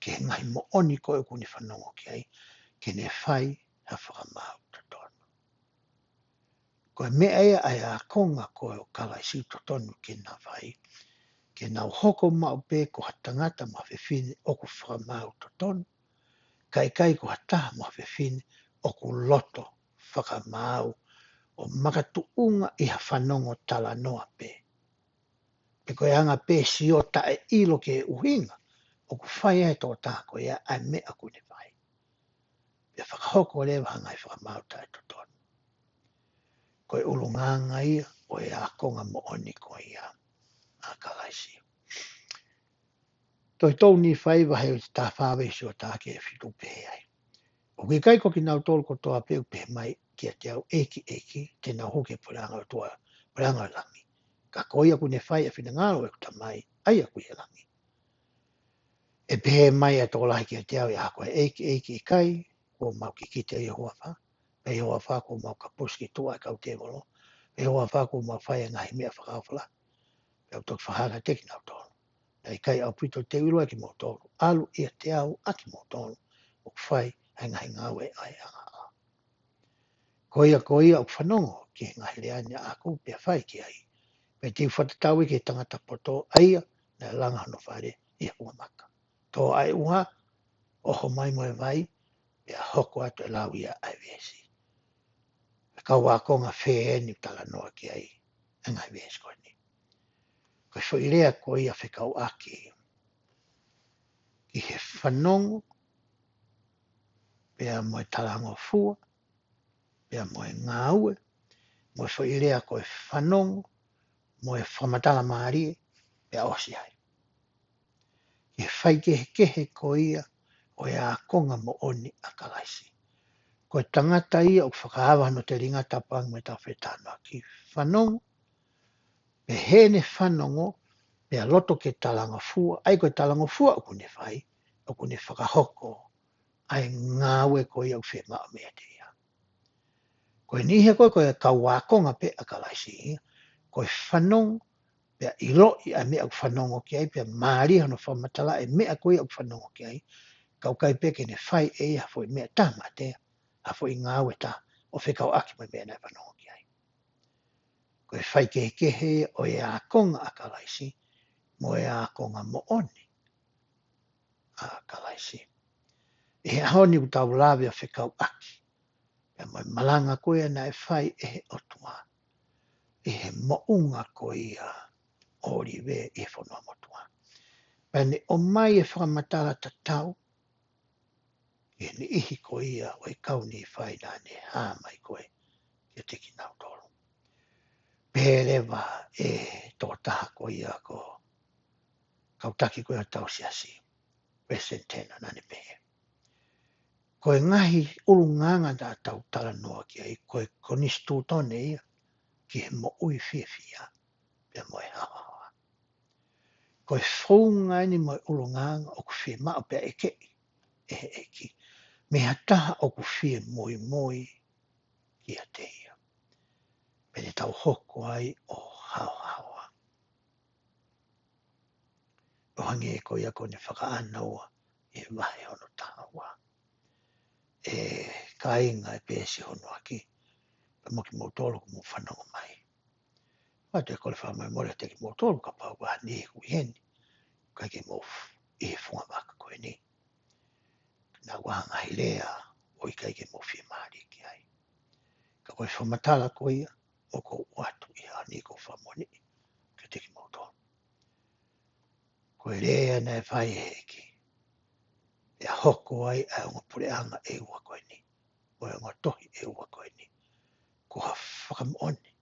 ki he ngaahi moʻoni ko ē ʻoku ne fanongo ki ai, ke ne fai ha fakamaau totonu. Ko e meʻa ia ʻa e ākonga ko ē ʻo Kalaisi ʻoku totonu ke nau fai, ke nau hoko maʻu pē ko ha tangata mo ha fefine ʻoku fakamaau totonu, kae ʻikai ko ha taha mo ha fefine ʻoku loto fakamaau ʻo makatuʻunga ʻi ha fanongo talanoa pē. Pe ko e anga pē sio taʻeʻilo ki he ʻuhinga ʻoku fai ai e tokotaha ko ia ʻa e meʻa ʻoku ne fai. Pea fakahoko leva ha ngaahi fakamaau taʻetotonu. Ko e ʻulungaanga ia ʻo e ākonga moʻoni ko ia ʻa Kalaisi. Tohi Tolu Nīfai vahe taha fā veesi ua taha ki he fitu pehē ai, ʻOku ʻikai ko kinautolu kotoa pē ʻoku pehē mai kiate au, ʻEiki, ʻEiki, te nau hū ki he puleʻanga ʻo e ʻOtua, puleʻanga ʻo e langi. Ka ko ia ʻoku ne fai ʻa e finangalo ʻo ʻeku Tamai, ʻa ia ʻoku ʻi he langi. ʻE pehē mai ʻa e tokolahi kiate au ʻi he ʻaho ko ia, ʻEiki, ʻEiki, ʻikai kuo mau kikite ʻi ho huafa, pea ʻi ho huafa kuo mau kapusi ki tuʻa e kau tēvolo, pea ʻi ho huafa kuo mau fai e ngaahi meʻa fakaofo lahi? Pea u toki fakahā kiate kinautolu, Naʻe ʻikai ʻaupito te u ʻiloa kimoutolu, ʻalu ʻiate au ʻa kimoutolu ʻoku fai ʻa e ngaahi ngāue ʻa e angahala. Ko ia, ko ia ʻoku fanongo ki he ngaahi lea ni ʻaʻaku pea fai ki ai, pea te u fakatatau ia ki he tangata poto, ʻa ia naʻe langa hono fale ʻi he ʻuha maka. Tō ʻa e ʻuha, ʻoho mai mo e vai, pea hoko atu e lau ia ʻa e veesi. Ko e kau ākonga fē eni ʻoku talanoa ki ai ʻa e ngaahi veesi ko eni? Ko e foʻi lea ko ia fekauʻaki ki he fanongo, pea mo e talangofua, pea mo e ngāue, mo e foʻi lea ko e fanongo, mo e fakamatala mālie, pea ʻosi ai. Ki he faikehekehe ko ia ʻo e ākonga moʻoni ʻa Kalaisi. Ko e tangata ia ʻoku fakaava hono telinga, tapu ange mo ʻetau fetalanoaʻaki, fanongo, pea heʻene fanongo, pea loto ke talangofua, ʻa ia ko e talangofua ʻoku ne fai, ʻoku ne fakahoko ʻa e ngāue ko ia ʻoku fiemaʻu meiate ia. Ko e niʻihi ko ē, ko e kau ākonga pē ʻa Kalaisi ia, ko e fanongo, pea ʻiloʻi ʻa e meʻa ʻoku fanongo ki ai, pea mālie hono fakamatala e meʻa ko ia ʻoku fanongo ki ai, kae ʻikai pē ke ne fai ʻe ia ha foʻi meʻa tāmateʻi, ha foʻi ngāue tā ʻo fekauʻaki mo e meʻa naʻe fanongo ki ai. Ko e faikehekehe ʻo e ākonga ʻa Kalaisi mo e ākonga moʻoni ʻa Kalaisi. ʻI he ʻaho ni ʻoku tau lave ʻo fekauʻaki pea mo e malanga ko ia naʻe fai ʻe he ʻOtua ʻi he moʻunga ko ia ʻo ʻOlive ʻi he fonua motuʻa. Pea ne ʻomai e fakamatala tatau ki he niʻihi ko ia ʻo e kau Nīfai naʻa ne hā mai ko ē kiate kinautolu. Pehē leva ʻe he tokotaha ko ia ko e kau taki ko ia ʻo e tau siasi, Palesiteni Tena, naʻa ne pehē, ko e ngaahi ʻulungaanga naʻa tau talanoa ki ai, ko e konisitūtone ia ki he moʻui fiefia pea mo e haohaoa. Ko e founga eni mo e ʻulungaanga ʻoku fiemaʻu pea ʻekeʻi ʻe he ʻEiki mei ha taha ʻoku fie muimui kiate ia, pea ne tau hoko ai ʻo haohaoa. ʻO hangē ko ia ko ʻene fakaʻānaua ʻi he vahe hono taha ua. ʻE kāinga, ʻe pehē siʻi hono ʻaki, pea mo kimoutolu ʻoku mou fanongo mai. Pea te u kole fakamolemole kiate kimoutolu kapau ʻoku ʻi ai ha niʻihi ʻi heni ʻoku ʻikai ke mou f-, ʻi he funga vaka ko eni. Naʻa ku ʻai ha ngaahi lea ʻoku ʻikai ke mou fiemālie ki ai. Ka ko e fakamatala ko ia ʻoku ou ʻoatu ʻi he ʻaho ni, ʻoku ou fakamoʻoni kiate kimoutolu. Ko e lea naʻe fai ʻe he ʻEiki, pea hoko ai ʻa e ongo puleʻanga ʻe ua ko eni, ʻo e ongo tohi ʻe ua ko eni, ko ha fakamoʻoni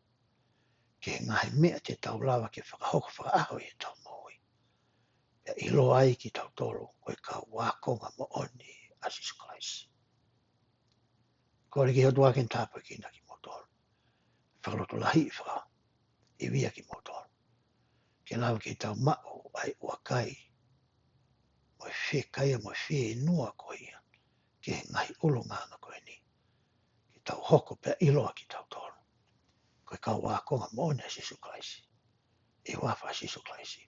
ki he ngaahi meʻa te tau lava ke fakahoko fakaʻaho ʻi heʻetau moʻui, pea ʻiloa ai kitautolu ko e kau ākonga moʻoni ʻa Sīsū Kalaisi. Kole ki he ʻOtua ke ne tāpuekina kimoutolu, fakalotolahiʻi, fakaivia kimoutolu, ke lava ke tau maʻu ʻa e ʻuakai mo e fiekaia mo e fieinua ko ia ki he ngaahi ʻulungaanga ko eni, ke tau hoko pea ʻiloa kitautolu ko e kau ākonga moʻoni ʻa Sīsū Kalaisi. ʻI he huafa ʻo Sīsū Kalaisi,